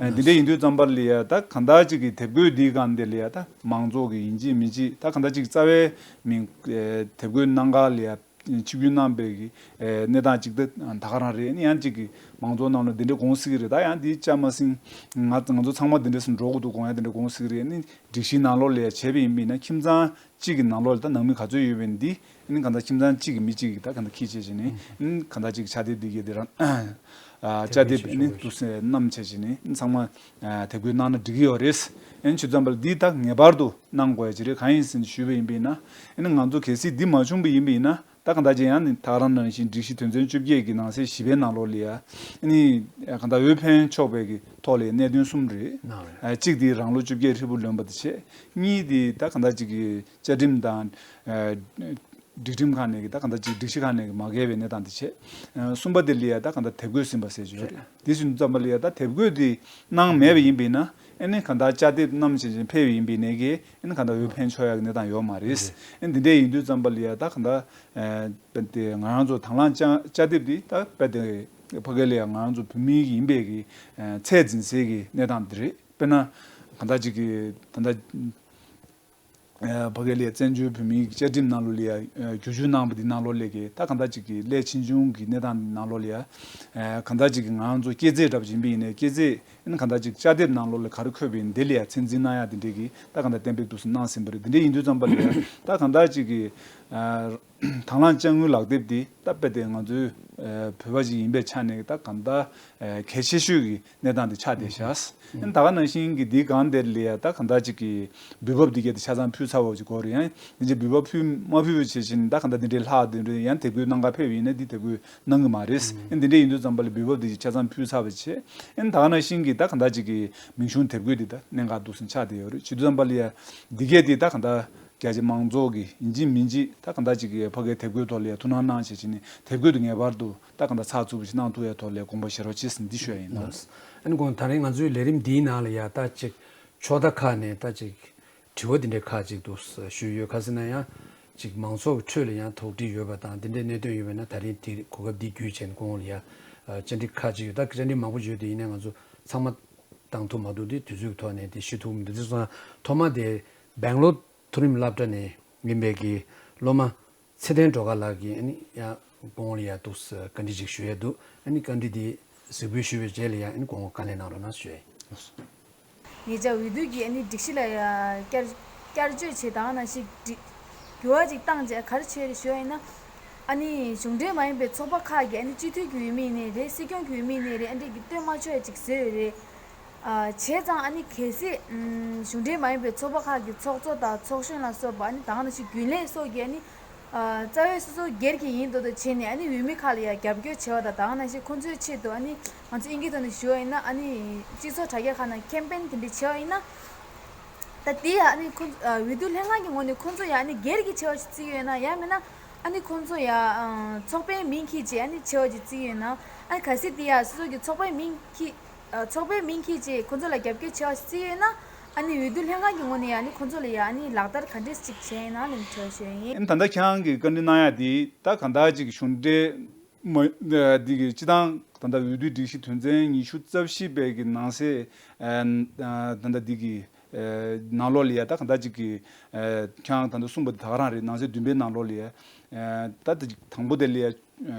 ཡོད། ཨེ་འདི་འདྲས་ཡིན་དུས་ཙམ་པ་ལ་ཡ་ད་གང་ལྟར་ཅིག་གི་དེབ་འགོད་འདིའི་སྒང་འདི་ལ་ཡ་ད་མང་ཚོགས་ཀྱི་ཡིན་གཅིག་མིན་གཅིག་ད་གང་ལྟར་ཅིག་རྩ་བའི་མིང་དེབ་འགོད་གནང་ག་ལ་ཡ། ཆིབས་བསྒྱུར་གནང་པའི་གི་ཨེ་གནས་སྟངས་ཅིག་ད་ད་ག་རང་རེད། ཨ་ནི་ཡང་ཅིག་གི་མང་ཚོགས་ནང་ལ་འདི་འདྲའི་དགོངས་སྲིད་ཀྱི་རེད། ད་ཡང་འདི་བཅའ་མ་ཟིན་ང་ང་ཚོ་ཚང་མ་འདི་འདྲ་སུ་འགྲོ་དགོས་འདུག་དགོངས་ཡ་འདི་འདྲ་དགོངས་སྲིད་ཀྱི་རེད། ཨ་ནི་སྒྲིག་གཞི་ནང་ལོགས་ལ་ཡ་བྱས་པ་ཡིན་པས་ན་ཁྱིམ་ཚང་གཅིག་གི་ནང་ལོགས་ལ་ད་ནང་མི་ག་ཚོད་ཡོད་པ་ཡིན་འདི་ཨ་ནི་གང་ལྟར་ཁྱིམ་ཚང་གཅིག་གི་མི་གཅིག་གིས་ད་གང་ལྟར་ཁྱི་བྱས་བྱས་ནས་ཨ་ནི་གང་ལྟར་ཅིག་ཕྱག་དེབ་འདི་གས་འདི་རང་བཅའ་དེབ་ཨ་ནི་འདུག་སེ་བསྣམས་བྱས་བྱས་ནས་ཨ་ནི་ཚང་མ་དེབ་འགོད་གནང་ན་འགྲིག་གི་ཡོད་རེད། ཨ་ནི་ཆུ་ཚང་པ་ལ་འདི་ད་ངེས་པར་དུ་གནང་དགོས་ཡ་ཅིག་རེད། གང་ཡིན་ཟེར་ནས་ཞུས་པ་ཡིན་པས་ན་ཨ་ནི་ང་ཚོ་གལ་སྲིད་འདི་མ་བྱུང་པ་ཡིན་པས་ན། ད་གང་ལྟར་ཅིག་ཡང་ནི་ད་ག་རང་ནང་བཞིན་སྒྲིག་གཞི་དོན་ཚན་བཅོ་བརྒྱད་ཀྱི་ནང་གསེས་བཞི་པའི་ནང་ལོགས་ལ་ཡ། ཨ་ནི་གང་ལྟར་འོས་འཕེན་ཆོག་པའི་གི་ཐོག་ལ་གནད་དོན་གསུམ་རེད། ནང་རེད། ཨ་གཅིག་དེ་རང་ལོ་བཅོ་བརྒྱད་ཧྲིལ་པོ་ལོན་པ་དེ་བྱས། གཉིས་དེ་ད་གང་ལྟར་ཅིག་གི་བཅའ་ཁྲིམས་དང་། ཨ་སྒྲིག་ཁྲིམས་ཁང་ནས་གི་ད་གང་ལྟར་ཅིག་སྒྲིག་གཞི་ཁང་ནས་གི་མ་འགལ་བའི་གནས་སྟངས་དེ་བྱས། ཨ་གསུམ་པ་དེ་ལ་ཡ་ད་གང་ལྟར་དེབ་འགོད་ཟིན་པ་ཟེར་གྱི་ཡོད་རེད། དེ་བཞིན་དུ་ཙམ་པ་ལ་ཡ་ད་དེབ་འགོད་དེ་གནང་མེད་པ་ཡིན་པས་ན། ཨ་ནི་གང་ལྟར་བཅའ་དེབ་བསྣམས་བྱས་བྱས་ཕེབས་པ་ཡིན་པས་ནས་གི་ཨ་ནི་གང་ལྟར་འོས་འཕེན་ཆོག་ཡག་གི་གནས་སྟངས་ཡོད་མ་རེད། ཨ་ནི་འདི་འདྲས་ཡིན་དུས་ཙམ་པ་ལ་ཡ་ད་གང་ལྟར། ཨ་དེ་ང་རང་ཚོ་དང་བླངས་བཅའ་བཅའ་དེབ་འདི་ད་དཔེ་དེ་ཕ་གི་ལ་ཡ་ང་རང་ཚོ་བོད་མི་ཡིན་པའི་གི་ཨ་ཚད་འཛིན་སའི་གི་གནས་སྟངས་འདི་རེད། དཔེར་ན་གང་ལྟར་ཅིག་གི་ད་ལྟ་ཨ་ཕ་གི་ལ་ཡ་བཙན་བྱོལ་བོད་མིའི་བཅའ་ཁྲིམས་ནང་ལོགས་ལ་ཡ་ཨ་བསྒྱུར་བཅོས་གནང་བ་འདི་ནང་ལོགས་ལ་གི་ད་གང་ལྟར་ཅིག་གི་སླད་ཕྱིས་འབྱུང་གི་གནས་སྟངས་ནང་ལོགས་ལ་ཡ་ཨ་གང་ལྟར་ཅིག་གི་ང་རང་ཚོ་སྐྱེས་ཚེས་འདྲ་པོ་ཅིག་ཡིན་པ་ཡིན་ནའི་སྐྱེས་ཚེས། ཨ་ནི་གང་ལྟར་ཅིག་བཅའ་དེབ་ནང་ལོགས་ལ་ག་རེ་འཁོད་པ་ཡིན་འདི་ལ་ཡ་ཚད་འཛིན་གནང་ཡ་དེ་འདྲས་ཀྱི་ད་གང་ལྟར་གཏན་འབེབས་འདུག་སེ་གནང་ཟིན་པ་རེད། དེ་འདྲས་ཡིན་དུས་ཙམ་པ་ལ་ཡ་ད་གང་ལྟར་ཅིག་གི་ཨ་དང་བླངས་དཔྱ་དངུལ་ལག་དེབ་འདི་ད་དཔེ་དེ་ང་ཚོའི་ཨ་བོད་པ་ཅིག་ཡིན་པའི་ཆ་ནས་ད་གང་ལྟར་ཨ་གལ་ཆེ་ཤོས་ཀྱི་གནས་སྟངས་འདི་ཆགས་བསྡད་ཤག་ཨ་ནི་ད་ག་ནང་བཞིན་གྱི་འདིའི་སྒང་དེ་ལ་ཡ་ད་གང་ལྟར་ཅིག་གི་འབུལ་འབབ་འདི་གས་དེ་ཆ་ཚང་ཕུལ་ཚར་བ་ཅིག་གོ་རེད། ཡང་འདི་འདྲས་འབུལ་འབབ་ཕུལ་མ་ཕུལ་བ་བྱེད་བཞིན་ད་གང་ལྟར་འདི་འདྲའི་ལྷག་འདི་འདྲའི་ཡང་དེབ་འགོད་གནང་ག་ཕེབས་ཡིན་ན་འདི་དེབ་འགོད་གནང་གི་མ་རེད། ཨ་ནི་འདི་འདྲས་ཡིན་དུས་ཙམ་པ་ལ་འབུལ་འབབ་འདི་ཅིག་ཆ་ཚང་ཕུལ་ཚར་བ་བྱས། ཨ་ནི་ད་ག་ནང་བཞིན་གྱི་ད་གང་ལྟར་ཅིག་གི་མིང་གཞུང་དེབ་འགོད་འདི་ད་གནད་འགག་འདུག་སེ་ཆགས་བསྡད་ཡོད་རེད། བྱེད་དུས་ཙམ་པ་ལ་ཡ་འདི་གས་འདི་ད་གང་ལྟར་རྒྱ་ཆེ་མང་ཚོགས་ཀྱི་ཡིན་གཅིག་མིན་གཅིག་ད་གང་ལྟར་ཅིག་གི་ཕ་གིའི་དེབ་འགོད་ཐོག་ལ་ཡ་ཐུགས་སྣང་གནང་བྱས་བྱས་ནས་དེབ་འགོད་དུ་ངེས་པར་དུ་ད་གང་ལྟར་ཚགས་ཚུད་པོ་ཞིག་གནང་ཐུབ་ཡ་ཐོག་ལ་ཡ་དགོངས་པ་བཞེས་རོགས་བྱེད་ཟེར་འདི་ཞུ་ཡ་ཡིན། ལགས། ཨ་ནི་དགོངས་ད་རིང་ང་ཚོའི་ལས་རིམ་འདིའི་ནང་ལ་ཡ་ད་ཅིག་ཕྱོགས་མཐའ་ཁག་ནས་ད་ཅིག་དྲི་བ་འདི་འདྲའི་ཁག་ཅིག་འདུག་ཞུས་ཡོད། ག་ཟེར་ན་ཡང་ཅིག་མང་ཚོགས་ཀྱི་ཁྲོད་ལ་ཡང་དོགས་འདྲི་ཡོད་པ་དང་འདི་འདྲའི་གནད་དོན་ཡོད་པ་ན་ད་རིང་འདི་གོ་སྐབས་འདི་བརྒྱུད་བྱས་ནས་ཁོང་ལ་ཡང་བཅར་འདྲི་ཁག་ཅིག་ཡོད། ད་བཅར་འདྲི་མང་པོ་ཡོད་དེ་ཡིན་ནའི་ང་ཚོ་ཚང་མ་བཏང་ཐུབ་མ་ཐུབ་འདི་དུས་ཚོད་ཀྱི་ཐོག་ནས་འདི་ཞུ་ཐུབ་མི་འདུག་དེ་སོང་ཙང་ཐོག་མ་དེ་སྦེང་ལོར་མཐོ་རིམ་སློབ་གྲྭ་ནས་ཡིན་པའི་གི་སློབ་མ་ཚེ་བརྟན་སྒྲོལ་དཀར་ལགས་ཀྱིས་ཨ་ནི་ཡང་ཁོང་ལ་ཡང་འདུག་བཀའ་འདྲི་ཅིག་ཞུ་ཡས་འདུག་ཨ་ནི་བཀའ་འདྲི་དེ་གཟིགས་འབུལ་ཞུས་པའི་རྗེས་ལ་ཡང་ཨ་ནི་ཁོང་བཀའ་ལན་གནང་རོགས་གནང་ཞུ་ཡས། ཉེ་ཆར་འོས་བསྡུ་གི་ཨ་ནི་སྒྲིག་གཞི་ལ་ཡང་བསྐྱར་བསྐྱར་བཅོས་བྱས་དང་ནང་བཞིན་སྒྲིག་འགྱུར་བ་ཅིག་བཏང་རྗེས་ག་རེ་བྱས་རེད་ཞུ་བ་ཡིན་ན། ཨ་ནི་གཞུང་འབྲེལ་མ་ཡིན་པའི་ཚོགས་པ་ཁག་གིས་ཨ་ནི་སྤྱི་འཐུས་ཀྱི་འོས་མི་ཡིན་ནའི་རེད། སྲིད་སྐྱོང་གི་འོས་མི་ཡིན་ནའི་རེད། ཨ་འདྲས་ཀྱི་བཏོན་མ་ཆོག་ཡ་ཅིག་བཟོས་ཡོད་རེད། ཨ་བྱས་ཙང་ཨ་ནི་གལ་སྲིད་ཨམ་གཞུང་འབྲེལ་མ་ཡིན་པའི་ཚོགས་པ་ཁག་གི་ཚོགས་གཙོ་དང་ཚོགས་གཞོན་ལ་སོགས་པ་ཨ་ནི་དེ་ག་ནང་བཞིན་རྒྱུན་ལས་སོགས་ཀྱིས་ཨ་ནི་ཨ་རྩ་བའི་སོ་སོ་སྒེར་གྱི་ཡིན་མདོག་མདོག་བྱས་ནས་ཨ་ནི་འོས་མི་ཁག་ལ་ཡང་རྒྱབ་སྐྱོར་བྱས་པ་དང་དེ་ག་ནང་བཞིན་ཁོང་ཚོའི་ཆེད་དུ་ཨ་ནི་ང་ཚོ་དབྱིན་སྐད་ཐོག་ནས་ཞུ་བ་ཡིན་ན་ཨ་ནི་སྤྱི་ཚོགས་དྲ་རྒྱ་ཁག་ནང་ཁེམ་པེན་དེ་འདྲ་བྱས་པ་ཡིན་ན། ད་དེ་ཡང་ཨ་ནི་ཁོང་ཨ་འོས་བསྡུ་ལྷན་ཁང་གི་ངོས་ནས་ཁོང་ཚོ་ཡང་ཨ་ནི་སྒེར་གྱི་བྱས་པ་ཞིག་བརྩི་གི་ཡོད་ན། ཡང་མིན་ན་ཨ་ནི་ཁོང་ཚོ་ཡང་ཨ་ཚོགས་པའི་མིང་འཁྱེར་བྱས་ཨ་ནི་བྱས་པ་ཞིག་བརྩི་གི་ཡོད་ན། ཨ་ནི་གལ་སྲིད་དེ་ཡང་སོ་སོ་གི་ཚོགས་པའི་མིང་འཁྱེར། ཨ་ཚོགས་པའི་མིང་འཁྱེར་བྱས་ཁོང་ཚོ་ལ་རྒྱབ་སྐྱོར་བྱས་པ་ཞིག་བརྩི་ཡོད་ན། ཨ་ནི་འོས་བསྡུ་ལྷན་ཁང་གི་ངོས་ནས་ཡང་ཨ་ནི་ཁོང་ཚོ་ལ་ཡང་ཨ་ནི་ལག་བསྟར་ག་འདྲས་ཅིག་བྱས་ཡིན་ན་ལན་འཕྲོད་ཞུ་ཡ་ཡིན། ཨ་ནི་ད་ལྟ་ཁྱེད་རང་གིས་བཀའ་འདྲི་གནང་ཡ་དེ་ད་གང་ལྟར་ཅིག་གཞུང་འབྲེལ་མ་འདི་གི་སྤྱི་བཏང་ད་ལྟ་འོས་བསྡུའི་སྒྲིག་གཞི་དོན་ཚན་ཉི་ཤུ་རྩ་བཞི་པའི་གི་ནང་གསེས་ཨ་ད་ལྟ་འདི་གི་ནང་ལོགས་ལ་ཡ་ད་གང་ལྟར་ཅིག་གི་ཁྱེད་རང་ད་ལྟ་གསུངས་པ་དེ་ད་ག་རང་རེད། ནང་གསེས་བདུན་པའི་ནང་ལོགས་ལ་ཡ་ད་དང་པོ་དེ་ལ་ཡ་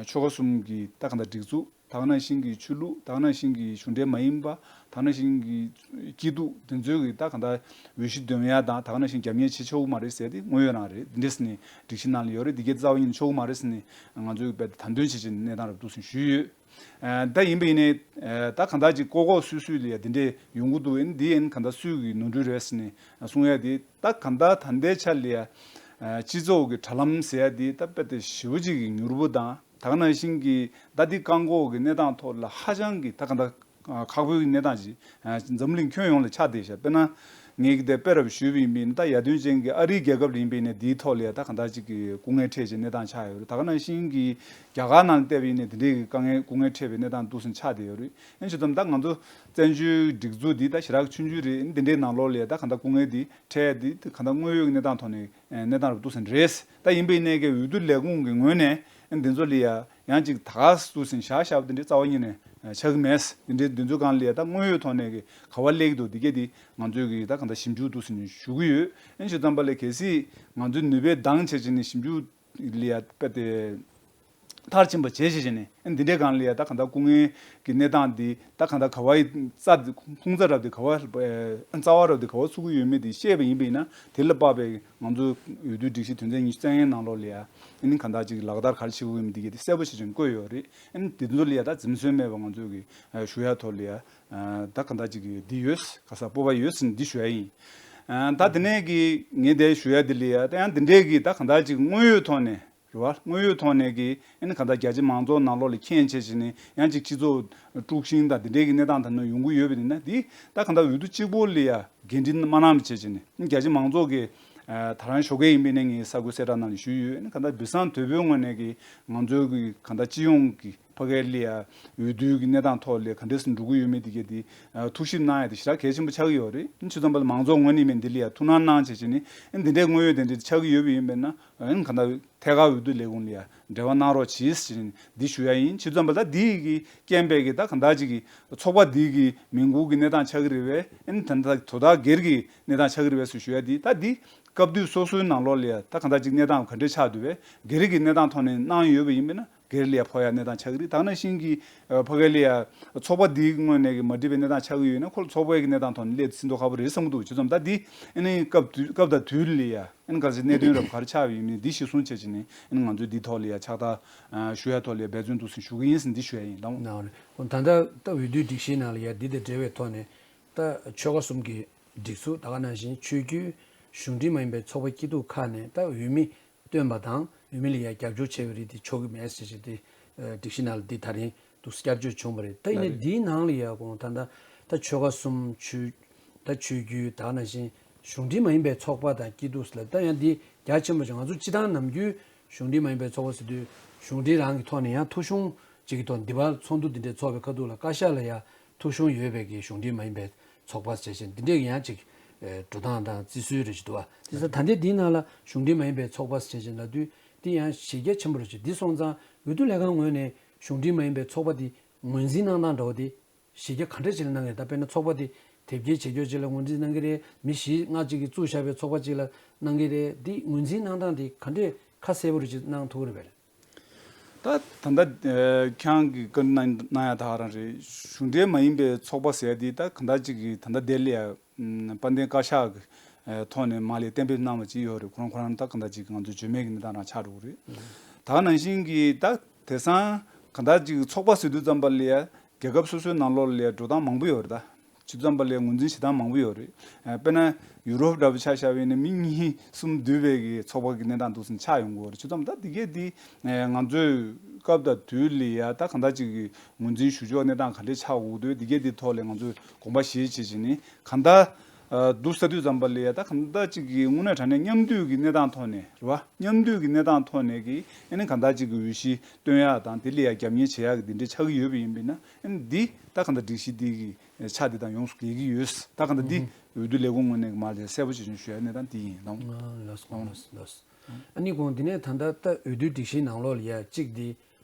ཆོལ་ཁ་གསུམ་གི་ད་གང་ལྟར་སྒྲིག་འཛུགས། ད་ག་ནང་བཞིན་གྱི་ཆོས་ལུགས། ད་ག་ནང་བཞིན་གྱི་གཞུང་འབྲེལ་མ་ཡིན་པ། ད་ག་ནང་བཞིན་གྱི་སྐྱིད་སྡུག་དེ་ཚོའི་གི་ད་ག་ད་འོས་གཞི་འདོན་ཡ་དང་ད་ག་ནང་བཞིན་རྒྱབ་གཉེར་བྱེད་ཆོག་གི་མ་རེད་ཟེར་ཏེ་དངོས་ཡོད་རང་རེད། འདི་འདྲས་ནི་སྒྲིག་གཞི་ནང་ལ་ཡོད་རེད། འདི་གའི་རྩ་བ་ཉིད་ནས་ཆོག་གི་མ་རེད་ཟེར་ནི་ང་ཚོས་དཔེ་དང་དོན་བྱེད་བྱེད་ནི་གནས་སྟངས་རབ་ཏུ་སོང་ཞུས་ཡོད། ད་ཡིན་པ་ཡིན་ནའི་ད་ག་ད་ཅིག་ལྐོག་ལྐོག་སུད་སུད་ལ་ཡ་འདི་འདྲས་ཡོང་གི་འདུག་ཨེ་འདི་ཨེ་ག་ད་སུད་ཀྱི་ནོར་འཁྲུལ་རེད་ཟེར་ནི་གསུང་ཡ་དེ་ད་ག་ད་ད་ལྟའི་ཆ་ལ་ཡ་སྤྱི་ཚོགས་ཀྱི་དྲ་ལམ་ཟེར་ཡ་དེ་ད་དཔེ་དེ་ཞེ་པོ་ཅིག་གི་མྱུར་པོ་དང་། ད་ག་ནང་བཞིན་གྱི་ད་ལྟའི་བཀག་འགོག་གི་གནས་སྟངས་ཐོག་ལ་ཧ་ཅང་གི་ད་ག་ད་ཁག་པོའི་གནས་སྟངས་ཤིག་འཛམ་གླིང་ཁྱོན་ཡོངས་ལ་ཆགས་བསྡད་ཤག་དཔེར་ན་ ངས་ཀྱི་དེ་དཔེ་རབ་ཞུས་པ་ཡིན་པས་ན། ད་ཡར་ཐོན་ཅན་གྱི་ཨ་རིའི་རྒྱལ་ཁབ་ལ་ཡིན་པས་ན། དེའི་ཐོག་ལ་ཡ་ད་གང་ལྟར་ཅིག་གི་སྐུ་ངལ་འཕྲད་ཅིག་གནས་སྟངས་ཆགས་ཡོད་རེད། ད་ག་ནང་བཞིན་གྱི་རྒྱ་གར་ནང་བལྟས་པ་ཡིན་ན་དེ་འདྲའི་གི་དཀའ་ངལ་སྐུ་ངལ་འཕྲད་པའི་གནས་སྟངས་འདུག་སེ་ཆགས་བསྡད་ཡོད་རེད། ཨེ་བྱས་ཙང་ད་ང་ཚོ་བཙན་བྱོལ་སྒྲིག་འཛུགས་འདི་ད་ཞེ་དྲག་ཆུང་ཆུང་རེད། འདི་འདྲའི་ནང་ལོགས་ལ་ཡ་ད་གང་ལྟར་སྐུ་ངལ་འདི་འཕྲད་ཡ་འདི་ད་གང་ལྟར་དངོས་ཡོད་ཀྱི་གནས་སྟངས་ཐོག་ནས་གནས་སྟངས་རབ་འདུག་སེ་རེད། ད་ཡིན་པའི་གནས་ཀྱི་འོས་བསྡུ་ལས་ཁུངས་ཀྱི་ངོས་ནས་ཨེ་འདི་ཚོ་ལ་ཡ་ཡང་ཅིག་ད་ག་སེ་འདུག་སེ་བཞག་བཞག་པ་འདི་འདྲའི་རྩ་བ་ཉིད་ནས་ཆགས་ཀྱི་མེད། འདི་འདྲའི་འདི་ཚོའི་སྒང་ལ་ཡ་ད་དངོས་ཡོད་ཐོག་ནས་གི་ག་བ་སླེབས་ཀྱི་འདུག་འདི་གས་འདི་ང་ཚོས་གི་ད་གང་ལྟར་ཞིབ་འཇུག་འདུག་སེ་ཞུ་གི་ཡོད། ཨེ་བྱས་ཙང་པ་ལ་གལ་སྲིད་ང་ཚོའི་ནུས་པའི་འདང་བྱས་བྱས་ནས་ཞིབ་འཇུག་ལ་ཡ་དཔེ་དེ་མཐར་ཕྱིན་པ་བྱས་བྱས་བྱས་ནས་ཨེ་འདི་འདྲའི་སྒང་ལ་ཡ་ད་གང་ལྟར་སྐུ་ངལ་གྱི་གནས་སྟངས་འདི་ད་གང་ལྟར་ག་བ་ཡི་རྩ་འདི་ཁུངས་རྩ་རབ་འདི་ག་བ་རྩ་བ་རབ་འདི་ག་བ་ཚུགས་ཀྱི་ཡོད་མེད་འདི་ཤེས་པ་ཡིན་པ་ཡིན་ན། དེ་ལ་དཔག་པའི་ང་ཚོའི་འོས་བསྡུ་སྒྲིག་གཞི་དོན་ཚན་ཉི་ཤུ་རྩ་ལྔའི་ནང་ལོགས་ལ་ཡ་ཨེ་ནི་གང་ལྟར་ཅིག་ལག་བསྟར་ག་རེ་བྱེད་དགོས་ཡོད་མེད་འདི་གས་འདི་གསལ་པོ་ཞིག་ཀྱང་བཀོད་ཡོད་རེད། ཨེ་ནི་དེ་ཚོ་ལ་ཡ་ད་འཛེམ་ཟོན་མེད་པ་ང་ཚོས་གི་ཨ་ཞུ་ཡ་ཐོག་ལ་ཡ་ཨ་ད་གང་ལྟར་ཅིག་གི་འདི་ཡོད་ག་ས་སྤོབས་པ་ཡོད་ཟེར་ནས་འདི་ཞུ་ཡ་ཡིན། ཨ་ད་དེ་ནས་གི་ངས་དེ་ཞུ་ཡ་འདི་ལ་ཡ་ད་ཡང་འདི་འདྲས་གི་ད་གང་ལྟར་ཅིག་དངོས་ཡོད་ཐོག་ནས་རེད་བ། དངོས་ཡོད་ཐོག་ནས་གི་ཨེ་ནི་གང་ལྟར་རྒྱ་ཆེ་མང་ཚོགས་ནང་ལོགས་ལ་མཁྱེན་བྱས་བྱས་ནས་ཡང་ཅིག་སྤྱི་ཚོགས་དཀྲུག་ཤིང་དང་དེ་འདྲས་གི་གནས་སྟངས་ད་ནི་ཡོང་གི་ཡོད་པ་ཡིན་ན། འདི་ད་གང་ལྟར་འོས་བསྡུ་གཅིག་པོ་ལ་ཡ་འགན་འཁྲི་མ་གནང་བ་བྱས་བྱས་ནས་རྒྱ་ཆེ་མང་ཚོགས་ཀྱི་ཨ་ད་རང་ཞོགས་ཀས་ཡིན་པས་ན་ངས་གསར་འགོད་གསལ་བསྒྲགས་ནང་ལ་ཞུས་ཡོད། ཨ་ནི་གང་ལྟར་སྦིར་སང་དོལ་པོའི་ངོས་ནས་གི་ང་ཚོའི་གི་གང་ལྟར་སྤྱི་ཡོངས་ཀྱི་ཕ་གའི་ལ་ཡ་འོས་བསྡུའི་གི་གནས་སྟངས་ཐོག་ལ་ག་འདྲས་སེ་འགྲོ་གི་ཡོད་མེད་དེ་གས་དེ་ཨ་ཐུགས་ཞིབ་གནང་ཡ་དེ་ཞེ་དྲག་གལ་ཆེན་པོ་ཆགས་ཀྱི་ཡོད་རེད། ཨ་ནི་བྱས་ཙང་པ་ལ་མང་ཚོགས་ངོས་ནས་མིན་འདི་ལ་ཡ་ཐུགས་སྣང་གནང་བྱས་བྱས་ནས་ཨ་ནི་འདི་འདྲའི་དངོས་ཡོད་དེ་འདྲ་ཆགས་ཀྱི་ཡོད་པ་ཡིན་པས་ན། ཨ་ནི་གང་ལྟར་ཐད་ཀར་འོས་བསྡུ་ལས་ཁུངས་ལ་ཡ་འབྲེལ་བ་གནང་རོགས་གྱིས་ཟེར་ནས་འདི་ཞུ་ཡ་ཡིན། བྱས་ཙང་པ་ད་འདི་གི་རྐྱེན་པས་གི་ད་གང་ལྟར་ཅིག་གི་ཚོགས་པ་འདི་གི་མིང་ཁུར་གི་གནས་སྟངས་ཆགས་ཀྱི་རེད་པས། ཨ་ནི་ད་ལྟ་དོ་བདག་སྒེར་གྱི་གནས་སྟངས་ཆགས་ཀྱི་རེད་པས་ཟེར་ཞུ་ཡ་འདི། ད་འདི་སྐབས་དུས་སོ་སོའི་ནང་ལོགས་ལ་ཡ་ད་གང་ལྟར་ཅིག་གནས་སྟངས་ག་འདྲས་ཆགས་འདུག་པས། སྒེར་གྱི་གནས་སྟངས་ཐོག་ནས་གནང་ཡོད་པ་ཡིན་པས་ན་སྒེར་ལ་ཡ་ཕོག་ཡ་གནས་སྟངས་ཆགས་ཀྱི་རེད། ད་ག་ནང་བཞིན་གྱི་ཨ་ཕ་གི་ལ་ཡ་ཚོགས་པ་འདིའི་ངོས་ནས་གི་མ་འགྲིག་པའི་གནས་སྟངས་ཆགས་ཀྱི་ཡོད་ན་ཁོ་ལ་ཚོགས་པའི་གི་གནས་སྟངས་ཐོག་ནས་སླེབས་ཟིན་ཐོག་ཁག་པོ་རེད་བསམ་གྱི་འདུག་བྱས་ཙང་ད་འདི་ཨ་ནི་སྐབས་དུས་སྐབས་དང་དུས་ལ་ཡ། ཨ་ནི་ག་ཚོད་གནད་དོན་རབ་ག་རེ་ཆགས་པ་ཡིན་མིན་འདི་གཞིར་བཟུང་བྱས་བྱས་ནས་ཨ་ནི་ང་ཚོས་འདི་ཐོག་ལ་ཡ་ཕྱག་རྟགས་ཨ་ཞུ་ཡ་ཐོག་ལ་ཡ་འབད་བརྩོན་འདུག་ཟེར་ཞུ་གི་ཡིན་ཟེར་འདི་ཞུ་ཡ་ཡིན་ལགས། ནའོ་རེ། ད་ལྟ་ད་འོས་བསྡུའི་སྒྲིག་གཞིའི་ནང་ལ་ཡ་འདི་དང་འབྲེལ་བའི་ཐོག་ནས་ད་ཆོལ་ཁ་གསུམ་གྱི་སྒྲིག་འཛུགས། ད་ག་ནང་བཞིན་ཆོས་བརྒྱུད་གཞུང་འབྲེལ་མ་ཡིན་པའི་ཚོགས་པ་སྐྱིད་སྡུག་ཁག་ནས་ད་འོས་མི་བཏོན་པ་དང་འོས་མི་ལ་ཡ་རྒྱབ་སྐྱོར་བྱས་པའི་རིགས་དེ་ཆོག་གི་མེད་ཟེར་བྱས་ཏེ་སྒྲིག་གཞི་ནང་ལ་འདི་ད་རིང་འདུག་བསྐྱར་བཅོས་བྱུང་བ་རེད། ད་ཡིན་ནའི་འདིའི་ནང་ལ་ཡ་དགོངས་ད་ལྟ་ད་ཆོལ་ཁ་གསུམ་ཆོས་ད་ཆོས་བརྒྱུད་ད་ག་ནང་བཞིན་གཞུང་འབྲེལ་མ་ཡིན་པའི་ཚོགས་པ་དང་སྐྱིད་སྡུག་ཟེར་ལབ། ད་ཡང་འདི་རྒྱ་ཆེན་པོ་ཞིག་ང་ཚོ་སྤྱི་བཏང་ནམ་རྒྱུན་གཞུང་འབྲེལ་མ་ཡིན་པའི་ཚོགས་པ་ཟེར་དུས་གཞུང་འབྲེལ་རང་གི་ཐོག་ནས་ཡང་ཐོ་གཞུང་ཅིག་གི་ཐོག་འདི་བར་ཚོགས་འདུ་འདི་འདྲའི་ཚོགས་པའི་ཁ་ཐུག་ལ་བཀའ་ཤག་ལ་ཡང་ཐོ་གཞུང་ཡོད་པའི་གི་གཞུང་འབྲེལ་མ་ཡིན་པའི་ཚོགས་པ་ཟེར་བཞིན་འདི་འདྲའི་ཡང་ཅིག་འགྲོ་སྟངས་དང་བརྩི་སྲོལ་རེ་ཞིག་འདུག་བ། དེ་ཚོ་ད་ལྟའི་འདིའི་ནང་ལ་གཞུང་འབྲེལ་མ་ཡིན་པའི་ཚོགས་པ་ཟེར་བཞིན་ལབ་དུས་འདི་ཡང་གཞི་རྒྱ་ཆེན་པོ་རེ་ཞིག་འདི་སོང་ཙང་འོས་བསྡུ་ལས་ཁང་ངོས་ནས་གཞུང་འབྲེལ་མ་ཡིན་པའི་ཚོགས་པ་འདི་ངོས་འཛིན་གནང་སྟངས་འདྲ་བོ་འདི་གཞི་རྒྱ་ག་འདྲ་ཅིག་ལ་གནང་གི་རེད། ད་དཔེར་ན་ཚོགས་པ་དེ་དེབ་སྐྱེལ་བྱེད་རྒྱུ་ཅིག་ལ་ངོས་འཛིན་གནང་གི་རེད། མི་བཞི་ལྔ་ཅིག་གིས་བཙུགས་བཞག་པའི་ཚོགས་པ་ཅིག་ལ་གནང་གི་རེད། འདི་ངོས་འཛིན་གནང་སྟངས་དེ་ག་འདྲས་ཁ་གསལ་པོ་རེ་ཅིག་གནང་ཐུབ་ཀྱི་རེད་པས། ད་ད་ལྟ་ཨ་ཁྱེད་རང་གིས་བཀའ་འདྲི་གནང་གནང་ཡ་ད་ག་རང་རེད། གཞུང་འབྲེལ་མ་ཡིན་པའི་ཚོགས་པ་ཟེར་ཡ་དེ་ད་ག་འདྲ་ཅིག་གིས་ད་ལྟ་དེ་ལ་ཡ་ཨམ་དཔལ་ལྡན་བཀའ་ཤག་གི་ཨ་ཐོག་ནས་མར་ལ་གཏན་འབེབས་གནང་བ་ཅིག་ཡོད་རེད། ཁོ་རང་ཁོ་རང་ད་ག་འདྲ་ཅིག་ང་ཚོ་བརྗོད་མེད་ཀྱི་གནས་སྟངས་རང་ཆགས་འགྲོ་གི་རེད། ད་ག་ནང་བཞིན་གྱི་ད་དེང་སང་ག་འདྲ་ཅིག་ཚོགས་པ་ཟེར་དུས་ཙམ་པ་ལ་ཡ་རྒྱལ་ཁབ་སོ་སོའི་ནང་ལོགས་ལ་ཡ་འགྲོ་སྟངས་མང་པོ་ཡོད་རེད། ད་ཇི་ཙམ་པ་ལ་ཡ་ངོས་འཛིན་བྱེད་སྟངས་མང་པོ་ཡོད་རེད། ཨ་དཔེར་ན་ཡུ་རོབ་འདྲ་པོ་ཆ་བཞག་པ་ཡིན་ན་མི་གཉིས་གསུམ་འདུས་པའི་གི་ཚོགས་པ་གི་གནས་སྟངས་འདུག་སེ་ཆགས་ཡོང་གི་ཡོད་རེད། ཇི་ཙམ་ད་དེ་གས་དེ་ང་ཚོས་སྐབས་དང་དུས་ལ་ཡ་ད་ག་འདྲ་ཅིག་གི་ངོས་འཛིན་ཞུ་ཕྱོགས་གནས་སྟངས་ག་འདྲས་ཆགས་འོང་དུས་དེ་གས་དེ་ཐོག་ལ་ང་ཚོས་དགོངས་པ་བཞེས་བྱས་བྱས་ནས་གང་ལྟར་ཨ་འདུག་ས་དུས་ཙམ་པ་ལ་ཡ་ད་གང་ལྟར་ཅིག་གི་དངོས་གནས་དྲང་གནས་མཉམ་འདུས་ཀྱི་གནས་སྟངས་ཐོག་ནས་རེད་བ། མཉམ་འདུས་ཀྱི་གནས་སྟངས་ཐོག་ནས་ཀྱི་ཨ་ནི་གང་ལྟར་ཅིག་གི་འོས་གཞི་བཏོན་ཡག་དང་དེ་ལ་ཡ་རྒྱབ་གཉེར་བྱེད་ཡག་གི་འདི་འདྲ་ཆགས་ཀྱི་ཡོད་པ་ཡིན་པས་ན། ཨ་ནི་འདི་ད་གང་ལྟར་སྒྲིག་གཞི་འདི་གི་ཆ་འདི་དང་ཡོངས་སུ་འགལ་གྱི་ཡོད། ད་གང་ལྟར་འདི་འོས་བསྡུ་ལས་ཁུངས་ངོས་ནས་ཀྱི་མར་ལ་གསལ་པོ་ཞིག་ཞུ་ཡག་གནས་སྟངས་འདི་ཡིན་ལགས། ལགས་སོ་ལགས་སོ་ལགས་སོ། ཨ་ནི་གོང་འདི་ནས་ད་ལྟ་ད་འོས་བསྡུ་སྒྲིག་གཞིའི་ནང་ལོགས་ལ་ཡ་གཅིག་འདི་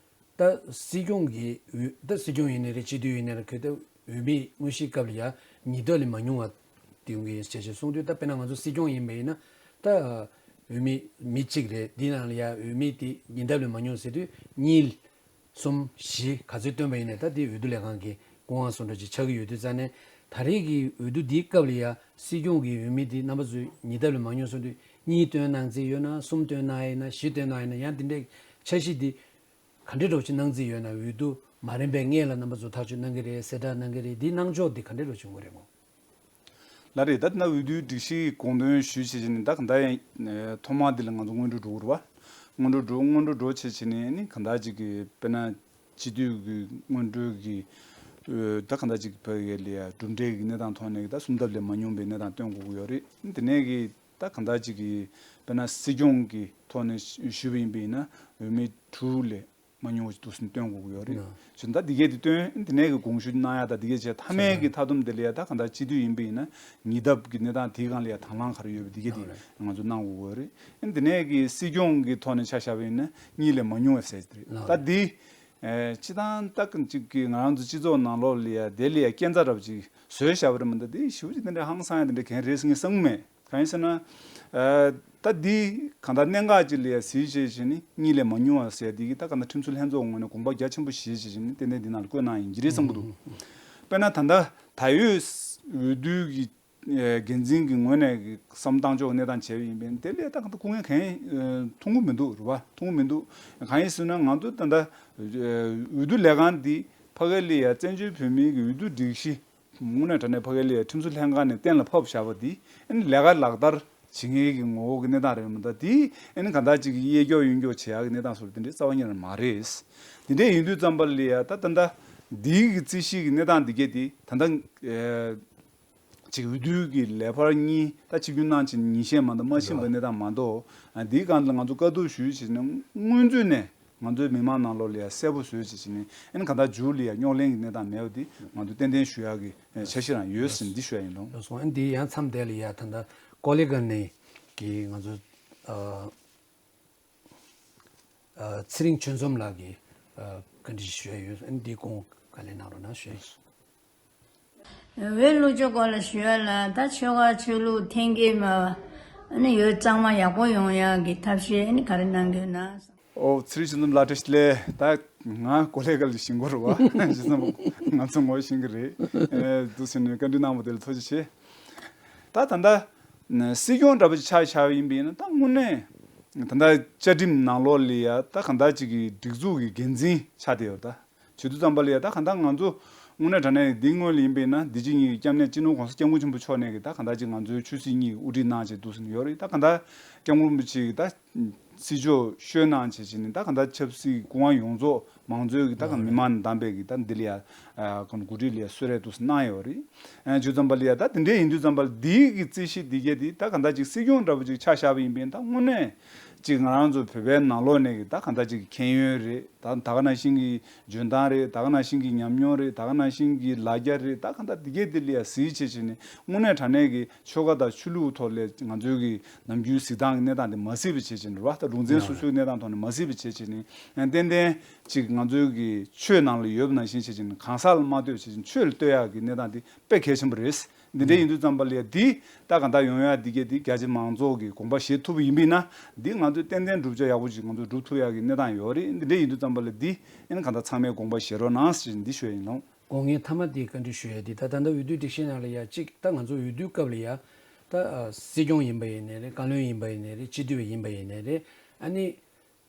ད་སྲིད་སྐྱོང་གི་འོས་ད་སྲིད་སྐྱོང་ཡིན་ནའི་རེད། སྤྱི་འཐུས་ཡིན་ནའི་རེད། གལ་ཏེ་འོས་མི་དངོས་གཞིའི་སྐབས་ལ་ཡ་ཉིས་ལྡབ་ལས་མ་ཉུང་བ་དེ་ཡོང་གི་ཡིན་ཞེས་ཞེས་གསུངས་དུས། ད་དཔེར་ན་ང་ཚོ་སྲིད་སྐྱོང་ཡིན་པ་ཡིན་ན་ད་འོས་མི་མི་གཅིག་རེད། འདི་ནང་ལ་ཡ་འོས་མི་དེ་ཉིས་ལྡབ་ལས་མ་ཉུང་ཟེར་དུས་གཉིས་གསུམ་བཞི་ག་ཚོད་བཏོན་པ་ཡིན་ནའི་ད་དེ་འོས་བསྡུ་ལས་ཁང་གི་སྐུ་དབང་སོགས་འདྲ་ཅིག་ཆགས་ཀྱི་ཡོད་དུས་ཙང་ནས། ད་རེས་ཀྱི་འོས་བསྡུ་འདིའི་སྐབས་ལ་ཡ་སྲིད་སྐྱོང་གི་འོས་མི་འདི་རྣམ་པ་ཚོས་ཉིས་ལྡབ་ལས་མ་ཉུང་སོང་དུས་གཉིས་བཏོན་གནང་རྩིས་ཡོད་ན། གསུམ་བཏོན་གནང་ཡ་ཡིན་ན། བཞི་བཏོན་གནང་ཡ་ཡིན་ན། ཡང་འདི་འདྲའི་འཆར་གཞི་འདི་ག་འདྲའི་འདྲ་བོ་ཅིག་གནང་རྩིས་ཡོད་ན། འོས་བསྡུ་མ་རན་པའི་སྔོན་ལ་རྣམ་པ་ཚོ་ཐག་གཅོད་གནང་གི་རེད། གསལ་བསྒྲགས་གནང་གི་རེད། འདི་གནང་ཕྱོགས་འདི་ག་འདྲའི་འདྲ་བོ་ཅིག་ཡོང་གི་རེད་མོ། ལགས་རེད། ད་ནི་འོས་བསྡུའི་སྒྲིག་གཞི་དགོངས་དོན་ཞུས་བྱས་བྱས་ནས་ད་ག་ད་ཡང་ཐོག་མ་འདི་ལ་ང་ཚོ་སྔོན་འགྲོ་འགྲོ་དགོས་རེད་བ། སྔོན་འགྲོ་འགྲོ་སྔོན་འགྲོ་འགྲོ་བྱས་བྱས་ནས་ནི་ག་ད་ཅིག་གི་དཔེར་ན་སྤྱི་འཐུས་ཀྱི་སྔོན་འགྲོའི་གི་ ད་གང་ལྟར་ཅིག་བོད་ཀྱི་ལ་ཡ་གྲུབ་འབྲས་ཀྱི་གནས་སྟངས་ཐོག་ནས་ཀྱི་ད་སུམ་ལྡབ་ལས་མ་ཉུང་བའི་གནས་སྟངས་སྟོན་དགོས་ཀྱི་ཡོད་རེད། དེ་ནས་ཀྱི་ད་གང་ལྟར་ཅིག་གི་དཔེར་ན་སྲིད་སྐྱོང་གི་ཐོག་ནས་ཞུས་པ་ཡིན་པ་ཡིན་ན་འོས་མི་དྲུག་ལས་མ་ཉུང་བ་ཞིག་འདུག་སེ་སྟོན་དགོས་ཀྱི་ཡོད་རེད། ན། བྱས་ན་ད་འདི་གས་དེ་སྟོན། དེ་ནས་ཀྱི་དགོངས་ཞུ་གནང་ཡ་ད་འདི་གས་བྱས། མཐའ་མའི་ཀྱི་མཐའ་སྡོམ་དེ་ལ་ཡ་ད་གང་ལྟར་སྤྱི་འཐུས་ཡིན་པ་ཡིན་ན་ཉིས་ལྡབ་ཀྱི་གནས་སྟངས་དེའི་སྒང་ལ་ཡ་དང་བླངས་ག་རེ་ཡོད་པ་འདི་གས་དེ་ང་ཚོ་གནང་དགོས་ཀྱི་ཡོད་རེད། དེ་ནས་ཀྱི་སྲིད་སྐྱོང་གི་ཐོག་ནས་ཆ་བཞག་པ་ཡིན་ན་གཉིས་ལས་མ་ཉུང་བ་ཟེར་གྱི་རེད། ད་འདི་ཨེ། སྤྱི་བཏང་ད་གཅིག་གི་ང་རང་ཚོ་སྤྱི་ཚོགས་ནང་ལོགས་ལ་ཡ་དེ་ལ་ཡ་རྐྱེན་རྩ་འདྲ་པོ་ཅིག་བཟོས་བཞག་པ་རེད་མ་གཏོགས། དེ་ཞེ་པོ་ཅིག་དེ་འདྲ་ཧང་སང་ཡ་དེ་འདྲ་གང་རེད་ཟེར་ངས་བསམ་གྱི་མེད། གང་ཡིན་ཟེར་ན། ཨེ། ད་འདི་གང་ལྟར་གནད་འགག་ཅིག་ལ་ཡ་གཟིགས་བྱས་བྱས་ནས་གཉིས་ལས་མ་ཉུང་བ་ཟེར་ཡ་འདི་གི་ད་གང་ལྟར་ཁྲིམས་སྲོལ་ལྷན་ཚོགས་ངོས་ནས་དགོངས་པ་རྒྱ་ཆེན་པོ་བཞེས་བྱས་བྱས་ནས་ཏན་ཏན་འདི་ནང་ལ་བཀོད་གནང་ཡིན་གྱི་རེད་བསམ་གྱི་འདུག་དཔེར་ན་ད་ལྟ་ད་ཡོད་འོས་བསྡུ་གི་ཨེ། འགན་འཛིན་གྱི་ངོས་ནས་ཀྱི་བསམ་བློ་བཏང་ཕྱོགས་གནས་སྟངས་བྱས་པ་ཡིན་པས་དེ་ལས་ད་གང་ལྟར་སྐུ་ངལ་གང་ཡང་ཐོན་གྱི་མི་འདུག་རེད་བ། ཐོན་གྱི་མི་འདུག་གང་ཡིན་ཟེར་ན་ང་ཚོ་ད་ལྟ་འོས་བསྡུ་ལས་ཁང་འདི་ཕ་གི་ལ་ཡ་བཙན་བྱོལ་བོད་མིའི་གི་འོས་བསྡུ་སྒྲིག་གཞི་དངོས་གནས་དྲང་གནས་ཕ་གི་ལ་ཡ་ཁྲིམས་བཟོ་ལྷན་ཁང་ནས་གཏན་ལ་ཕབ་བཞག་པ་འདི་ཨ་ནི་ལས་ཀ་ལག་བསྟར་བྱེད་མཁན་གྱི་ངོ་བོ་གི་གནས་སྟངས་རེད་མ་གཏོགས། དེ་ཨ་ནི་གང་ལྟར་ཅིག་གི་གཡས་འཁྱོག་གཡོན་འཁྱོག་བྱེད་ཡག་གི་གནས་སྟངས་སོགས་དེ་འདྲའི་རྩ་བ་ཉིད་ནས་མ་རེད། དེ་འདྲ་ཡིན་དུས་ཙམ་པ་ལ་ཡ་ད་ད་ལྟ་འདིའི་གི་རྩིས་གཞི་གི་གནས་སྟངས་འདི་གས་དེ་ད་ལྟ་ཨེ། ཅིག་འོས་བསྡུ་གི་ལས་འཕར་གཉིས་ད་ཆིབས་བསྒྱུར་གནང་བྱས་ཉིན་ཤས་མ་གཏོགས་མ་ཕྱིན་པའི་གནས་སྟངས་མ་གཏོགས། ཨ། འདིའི་སྒང་ལ་ང་ཚོ་བཀའ་བསྡུར་ཞུས་བྱས་ནས་སྔོན་ཚུད་ནས་ང་ཚོའི་མི་མང་ནང་ལོགས་ལ་ཡ་གསལ་པོ་བཟོས་བྱས་བྱས་ནས་ཨ་ནི་གང་ལྟར་མཇུག་ལ་ཡ་རྙོག་གླེང་གི་གནས་སྟངས་མེད་པ་འདི་ང་ཚོ་ཏན་ཏན་ཞུ་ཡག་གི་འཆར་གཞི་རང་ཡོད་ཟེར་འདི་ཞུ་ཡ་ཡིན་ལོ། ལགས་སོ། ཨ་ནི་འདི་ཡང་མཚམས་དེ་ལ་ཡ་ད་ལྟ་ཀོ་ལི་གྷལ་ནས་ཀྱི་ང་ཚོ་ཨ། ཨ། ཚེ་རིང་ཆོས་འཛོམས་ལགས་ཀྱིས་ཨ། བཀའ་འདྲི་ཞུ་ཡ་ཡོད། ཨ་ནི་འདི་སྐོར་བཀའ་ལན་གནང་རོགས་གནང་ཞུ་ཡ་ཡིན། འོས་བླུག་རྒྱུ་སྐོར་ལ་ཞུ་ཡ་ལ། ད་ཆོལ་ཁ་ཆོས་ལུགས་འཐེན་འཁྱེར་མ་ཨ་ནི་འོས་གཙང་མ་ཡག་པོ་ཡོང་ཡ་གི་ཐབས་ཤེས་ཨ་ནི་ག་རེ་གནང་གི་ཡོད་ན། ཨོ། ཚེ་རིང་ཆོས་འཛོམས་ལགས་བཀྲ་ཤིས་བདེ་ལེགས། ད་ང་ཀོ་ལི་གྷལ་གྱི་གཞིས་འགོ་རེད་བ། གཞིས་ཚང་ང་ཚོ་ངོ་ཤེས་ཀྱི་རེད། ཨེ། འདུག་སེ་ནས་བཀའ་འདྲི་གནང་བ་དེ་ལ་ཐུགས་རྗེ་ཆེ། ད་ད་ལྟ་སྲིད་སྐྱོང་འདྲ་པོ་ཅིག་ཆ་བཞག་པ་ཡིན་པ་ཡིན་ན་ད་དངོས་གནས་ད་ལྟ་བཅའ་ཁྲིམས་ནང་ལོགས་ལ་ཡ་ད་གང་ལྟར་ཅིག་གི་སྒྲིག་འཛུགས་ཀྱི་འགན་འཛིན་ཆགས་བསྡད་ཡོད། ད་བྱེད་དུས་ཙམ་པ་ལ་ཡ་ད་གང་ལྟར་ང་ཚོ་དངོས་གནས་དྲང་གནས་འདི་སྔོན་ལ་ཡིན་པ་ཡིན་ན་འདི་ཕྱི་གཉིས་ཀྱི་སྐྱབས་གནས་སྤྱི་ནོར་༸གོང་ས་༸སྐྱབས་མགོན་ཆེན་པོ་མཆོག་ནས་ཀྱི་ད་གང་ལྟར་ཅིག་ང་ཚོའི་ཆོས་སྲིད་གཉིས་ཀྱི་དབུ་ཁྲིད་གནང་བྱས་འདུག་སེ་ཡོད་རེད། ད་གང་ལྟར་༸སྐྱབས་མགོན་རིན་པོ་ཆེ་གི་ད་སྲིད་ཕྱོགས་ཤོད་གནང་བྱས་བྱས་ནས་ད་གང་ལྟར་ཆབ་སྲིད་སྐུ་དབང་ཡོངས་རྫོགས་མང་གཙོའི་གི་ད་གང་མི་མང་ནས་བདམས་པའི་གི་ད་འདི་ལ་ཡ་ཨ། གང་འགོ་ཁྲིད་ལ་ཡ་གསོལ་རས་འདུག་སེ་གནང་ཡོད་རེད། ཨ། བྱས་ཙམ་པ་ལ་ཡ་ད་དེ་འདྲ་ཡིན་དུས་ཙམ་པ་ལ་འདིའི་གི་རྩིས་གཞི་འདི་གས་འདི་ད་གང་ལྟར་ཅིག་སྲིད་སྐྱོང་འདྲ་པོ་ཅིག་ཆ་བཞག་པ་ཡིན་པ་ཡིན་ན་ད་དངོས་གནས་ཅིག་ང་རང་ཚོ་བོད་པའི་ནང་ལོགས་ནས་གི་ད་གང་ལྟར་ཅིག་གི་ཤེས་ཡོན་རེད། ད་ད་ག་ནང་བཞིན་གྱི་འཇོན་ཐང་རེད། ད་ག་ནང་བཞིན་གྱི་ཉམས་མྱོང་རེད། ད་ག་ནང་བཞིན་གྱི་ལ་རྒྱ་རེད། ད་གང་ལྟར་འདི་གས་འདི་ལ་ཡ་གཟིགས་བྱས་བྱས་ནས་དངོས་གནས་དྲང་གནས་ཀྱི་ཆོལ་ཁ་དང་ཆོས་ལུགས་ཐོག་ལ་ང་ཚོའི་གི་ནམ་རྒྱུན་གཟིགས་སྟངས་ཀྱི་གནས་སྟངས་དེ་མ་གཟིགས་པ་བྱས་བྱས་ནས་རེད་བ། ད་རང་བཙན་སོ་སོའི་གནས་སྟངས་ཐོག་ནས་མ་གཟིགས་པ་བྱས་བྱས་ནས་ཏན་ཏན་ཅིག་ང་ཚོའི་གི་ཆོས་ནང་ལ་ཡོད་པ་ནང་བཞིན་བྱས་བྱས་ནས་གང་ཟག་ལ་མ་ལྟོས་བྱས་བྱས་ནས་ཆོས་ལ་ལྟོས་ཡག་གི་གནས་སྟངས་དེ་དཔེ་གལ་ཆེན་པོ་རེད། འདི་འདྲ་ཡིན་དུས་ཙམ་པ་ལ་ཡ་འདི་ད་གང་ལྟར་ཡོང་ཡ་འདི་གས་འདི་རྒྱ་ཆེ་མང་ཚོགས་ཀྱི་དགོངས་པ་བཞེས་ཐུབ་པ་ཡིན་པ་ཡིན་ན་འདི་ང་ཚོས་ཏན་ཏན་བསྒྲུབ་བྱ་ཡག་པོ་ཅིག་ང་ཚོས་སྒྲུབ་ཐུབ་ཡག་གི་གནས་སྟངས་ཡོད་རེད། འདི་འདྲ་ཡིན་དུས་ཙམ་པ་ལ་འདི་ཨ་ནི་གང་ལྟར་ཚང་མས་དགོངས་པ་བཞེས་རོགས་གནང་ཞེས་འདི་ཞུ་ཡ་ཡིན་ནོ། དགོངས་ངས་མཐའ་མ་འདི་བཀའ་འདྲི་ཞུ་ཡ་འདི་ད་ད་ལྟ་འོས་བསྡུ་སྒྲིག་གཞི་ནང་ལ་ཡ་གཅིག་ད་ང་ཚོ་འོས་བསྡུའི་སྐབས་ལ་ཡ་ད་ཨ་སྲིད་སྐྱོང་ཡིན་པ་ཡིན་ནའི་རེད། བཀའ་བློན་ཡིན་པ་ཡིན་ནའི་རེད། སྤྱི་འཐུས་ཡིན་པ་ཡིན་ནའི་རེད། ཨ་ནི་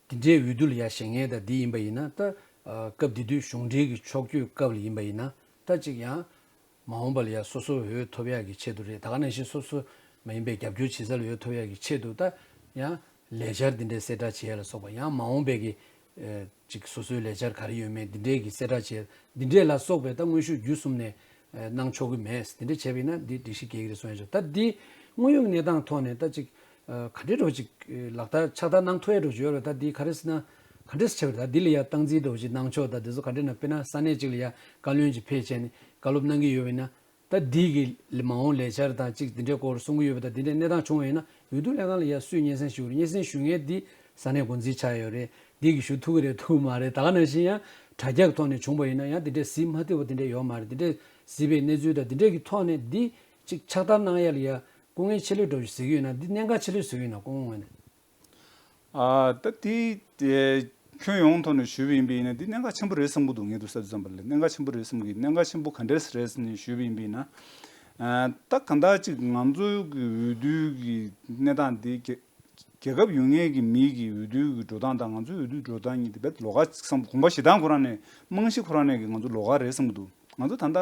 དེ་འདྲའི་འོས་བསྡུ་ལ་ཡ་བཞེངས་མཁན་ད་འདི་ཡིན་པ་ཡིན་ན་ད་ཨ་སྐབས་དེ་དུས་གཞུང་འབྲེལ་གྱི་ཕྱོགས་བསྐྱོད་སྐབས་ལ་ཡིན་པ་ཡིན་ན་ད་གཅིག་ཡང་མ་འོངས་པ་ལ་ཡ་སོ་སོ་འོས་ཐོབ་ཡག་གི་ཆེད་དུ་རེད། ད་ག་ནང་བཞིན་སོ་སོ་མ་ཡིན་པའི་རྒྱབ་སྐྱོར་བྱེད་ས་ལ་འོས་ཐོབ་ཡག་གི་ཆེད་དུ་ད་ཡང་ལས་འཆར་འདི་འདྲའི་གསལ་བསྒྲགས་བྱེད་ཡ་ལ་སོགས་པ་ཡང་མ་འོངས་པའི་གི་ཨེ་ཅིག་སོ་སོའི་ལས་འཆར་ག་རེ་ཡོད་མེད་འདི་འདྲའི་གི་གསལ་བསྒྲགས་བྱེད་འདི་འདྲའི་ལ་སོགས་པའི་ད་དངོས་ཤུགས་བརྒྱུད་གསུམ་ནས་ཨེ་གནང་ཆོག་གི་མེད། འདི་འདྲ་བྱས་པ་ཡིན་ན་འདི་སྒྲིག་གཞི་འགལ་གྱི་རེད་གསུང་ཡ་ཆོག་ད་འདི་དངོས་ཡོད་གནས་སྟངས་ཐོག་ནས་ད་ཅིག་ཨ་ག་འདྲའི་འདྲ་བོ་ཅིག་ཨ་ལག་བསྟར་ཕྱག་བསྟར་གནང་ཐུབ་ཡ་འདྲ་བོ་ཅིག་ཡོད་རེད། ད་འདི་ག་རེ་ཟེར་ན་ག་འདྲས་བྱས་པ་རེད། ད་འདི་ལ་ཡ་སྟངས་འཛིན་འདྲ་བོ་ཅིག་གནང་ཕྱོགས་ད་འདི་ཚོ་ག་འདྲས་ན་དཔེར་ན་ས་གནས་གཅིག་ལ་ཡ་བཀའ་བློན་གྱིས་ཕེབས་བྱས་ནས་བཀའ་སློབ་གནང་གི་ཡོད་པ་ཡིན་ན་ད་འདི་གི་མ་འོངས་ལས་འཆར་དང་གཅིག་འདི་འདྲའི་སྐོར་གསུང་གི་ཡོད་པ་ད་འདི་འདྲའི་གནས་སྟངས་བྱུང་བ་ཡིན་ན་འོས་བསྡུ་ལས་ཁང་ལ་ཡ་སུས་སྙན་སེང་ཞུ་རེད། སྙན་སེང་ཞུ་མཁན་འདི་ས་གནས་འགོ་འཛིན་ཆགས་ཡོད་རེད། འདི་གི་ཞུ་ཐུབ་ཀྱི་རེད་ཐུབ་མ་རེད། ད་ག་ནང་བཞིན་ཡང་དྲ་རྒྱ་གི་ཐོག་ནས་བྱུང་བ་ཡིན་ན་ཡང་འདི་འདྲའི་གཟིགས་མ་ཐུབ་པ་འདི་འདྲའི་ཡོད་མ་རེད། འདི་འདྲའི་གཟིགས་པའི་གནས་ཚུལ་དང་འདི་འདྲའི་གི་ཐོག་ནས་འདི་གཅིག་ཕྱག་བསྟར་གནང་ཡ་ལ་ཡ་སྐུ་ངལ་ཆེ་ལོས་འདྲ་བོ་ཞིག་ཟེར་གྱི་ཡོད་ན་འདི་གནད་འགག་ཆེ་ལོས་ཟེར་གྱི་ཡོད་ན་སྐུ་ངོ་ངོས་ནས། ཨ་ད་དེ་དེ་ཁྱོན་ཡོངས་ཐོག་ནས་ཞུས་པ་ཡིན་པ་ཡིན་ན་འདི་གནད་འགག་ཆེན་པོ་རེད་བསམ་གྱི་འདུག་ངས་འདུག་ས་དུས་ཙམ་པ་ལ་གནད་འགག་ཆེན་པོ་རེད་བསམ་གྱི། གནད་འགག་ཆེན་པོ་ག་འདྲས་རེད་ཟེར་ནས་ཞུས་པ་ཡིན་པ་ཡིན་ན། ཨ་ད་གང་ལྟར་ཅིག་ང་ཚོའི་གི་འོས་བསྡུ་གི་གནས་སྟངས་འདི་རྒྱ་རྒྱལ་ཁབ་ཡོད་མཁན་གྱི་མི་གི་འོས་བསྡུ་གི་འགྲོ་སྟངས་དང་ང་ཚོའི་འོས་བསྡུ་འགྲོ་སྟངས་གཉིས་དེ་རྦད་ལོགས་ཀ་ཅིག་བསམ། དགོངས་པ་བཞེས་སྟངས་ཁོ་རང་ནས་རྨང་གཞི་ཁོ་རང་ནས་གི་ང་ཚོ་ལོགས་ཀ་རེད་བསམ་གྱི་འདུག་ང་ཚོ་ད་ལྟ་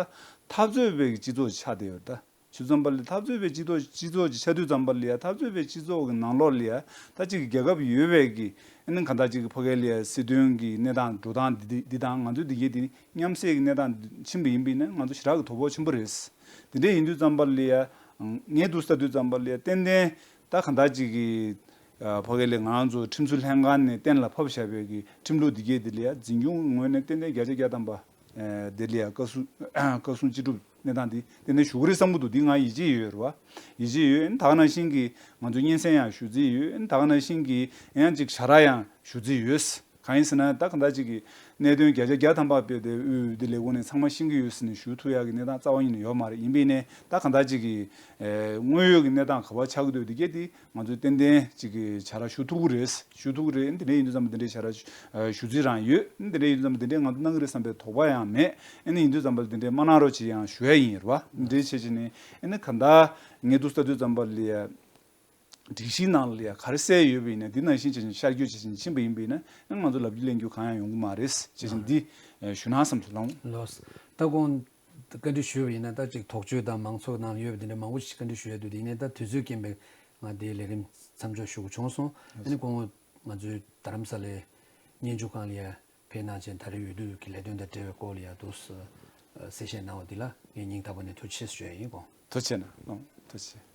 འཐབ་རྩོད་པའི་གི་སྤྱི་ཚོགས་ཆགས་བསྡད་ཡོད་རེད་ད། བྱས་ཙམ་པ་ལ་འཐབ་རྩོད་པའི་སྤྱི་ཚོགས་སྤྱི་ཚོགས་ཅིག་ཆགས་དུས་ཙམ་པ་ལ་ཡ་འཐབ་རྩོད་པའི་སྤྱི་ཚོགས་ཀྱི་ནང་ལོགས་ལ་ཡ་ད་ཅིག་རྒྱལ་ཁབ་ཡོད་པའི་གི་ ཨ་ནི་གང་ལྟར་ཅིག་གི་ཕ་གི་ལ་ཡ་སྲིད་དོན་གྱི་གནས་སྟངས་འགྲོ་སྟངས་འདི་འདི་འདི་དང་ང་ཚོའི་འདི་གའི་འདི་མཉམ་བསྲེས་ཀྱི་གནས་སྟངས་འདི་ཕྱིན་པ་ཡིན་པ་ཡིན་ན་ང་ཚོ་ཞེ་དྲག་གི་དོ་ཕོག་ཆེན་པོ་རེད། འདི་འདྲ་ཡིན་དུས་ཙམ་པ་ལ་ཡ་ངས་འདུག་ལྟ་དུས་ཙམ་པ་ལ་ཡ་ཏན་ཏན་ད་གང་ལྟར་ཅིག་གི་ཕ་གི་ལ་ང་ཚོ་ཁྲིམས་བཟོ་ལྷན་ཁང་ནས་གཏན་ལ་ཕབ་བཞག་པའི་གི་ཁྲིམས་ལུགས་འདི་གའི་འདི་ལ་ཡ་འཛིན་སྐྱོང་ངོས་ནས་ཏན་ཏན་བརྒྱ་ཆ་བརྒྱ་ཐམ་པ། དེ་ལ་ཡང་བཀའ་ཟུར་བཀའ་ཟུར་ཅི་སྒྲུབ་གནས་སྟངས་འདི་དེ་ནས་ཞུ་གི་རེད་བསམ་གྱི་འདུག་འདི་ང་ཡིད་ཆེས་ཡོད་རེད་བ། ཡིད་ཆེས་ཡོད། ད་ག་ནང་བཞིན་གྱི་ང་ཚོ་སྙན་སེང་ཡང་ཞུ་རྩིས་ཡོད། ད་ག་ནང་བཞིན་གྱི་ཡང་ཅིག་ཞལ་རས་ཡང་ཞུ་རྩིས་ཡོད། གང་ཡིན་ཟེར་ན་ད་ག་འདྲ་ཅིག་གི་གནད་དོན་བརྒྱ་ཆ་བརྒྱ་ཐམ་པ་དཔེ་དེ་དབུས་འོས་བསྡུ་ལས་ཁུངས་ནས་ཚང་མ་ཤེས་ཀྱི་ཡོད་ཟེར་ནས་ཞུ་ཐུབ་ཡག་གི་གནས་སྟངས་རྩ་བ་ཉིད་ནས་ཡོད་མ་རེད། ཡིན་པས་ནས་ད་ག་འདྲ་ཅིག་གི་དངོས་ཡོད་ཀྱི་གནས་སྟངས་ག་པར་ཆགས་ཀྱི་འདུག་འདི་གས་དེ། ང་ཚོས་ཏན་ཏན་ཅིག་གི་བྱ་ར་ཞུ་ཐུབ་ཀྱི་རེད། ཞུ་ཐུབ་ཀྱི་རེད། འདི་འདྲ་ཡིན་དུས་ཙམ་པ་འདི་འདྲའི་བྱ་ར་ཞུ་ཞུ་རྩིས་རང་ཡོད། འདི་འདྲ་ཡིན་དུས་ཙམ་པ་འདི་འདྲའི་ང་ཚོ་གནང་གི་རེད་བསམ་པའི་དོགས་པ་ཡང་མེད། ཨ་ནི་ཡིན་དུས་ཙམ་པ་འདི་འདྲའི་མ་གནང་རོགས་བྱེད་ཡང་ཞུ་ཡ་ཡིན་རེད་བ། འདི་འདྲའི་བྱེད་བྱེད་ནས་ཨ་ནི་ག་འདྲ་ངས་འདུག་ལྟ་དུས་ཙམ་པ་ལ་ཡ་སྒྲིག་གཞིའི་ནང་ལ་ཡ་ག་རེ་གསལ་ཡོད་པ་ཡིན་ན་འདི་ནང་བཞིན་བྱེད་བཞིན་ཤར་བསྐྱོད་བྱེད་བཞིན་ཕྱིན་པ་ཡིན་པ་ཡིན་ན་ཨ་ང་ཚོ་ལབ་རྒྱུ་གླེང་རྒྱུ་གང་ཡང་ཡོང་གི་མ་རེད། བྱེད་བཞིན་འདི་ཞུ་ན་བསམ་སོང་ལགས། ལགས། ད་དགོངས། བཀའ་འདྲི་ཞུས་པ་ཡིན་ན་ད་ཅིག་དོགས་གཅོད་དང་མང་ཚོགས་ནང་ཡོད་པ་དེ་འདྲ་མང་པོ་ཞིག་བཀའ་འདྲི་ཞུ་ཡ་འདུག་དེ་ཡིན་ནའི་ད་དུས་ཚོད་རྐྱེན་པས་ང་དེའི་ལས་རིམ་མཚམས་འཇོག་ཞུ་དགོས་བྱུང་སོང་། ཨ་ནི་དགོང་མོ་ང་ཚོའི་རྡ་རམ་ས་ལའི་སྙན་ཞུ་ཁང་ལ་ཡ་ཕེབས་གནང་བྱས་ད་རེས་འོས་བསྡུ་གི་ལས་དོན་དང་འབྲེལ་བའི་སྐོར་ལ་ཡ་འདུག་སེ་གསལ་བཤད་གནང་བ་འདི་ལ་ངས་སྙིང་ཐག་པ་ནས་ཐུགས་རྗེ་ཆེ་ཞུ་ཡ་ཡིན་དགོངས། ཐུགས་རྗེ་ཆེ་གནང་། ཐུགས་རྗེ་ཆེ།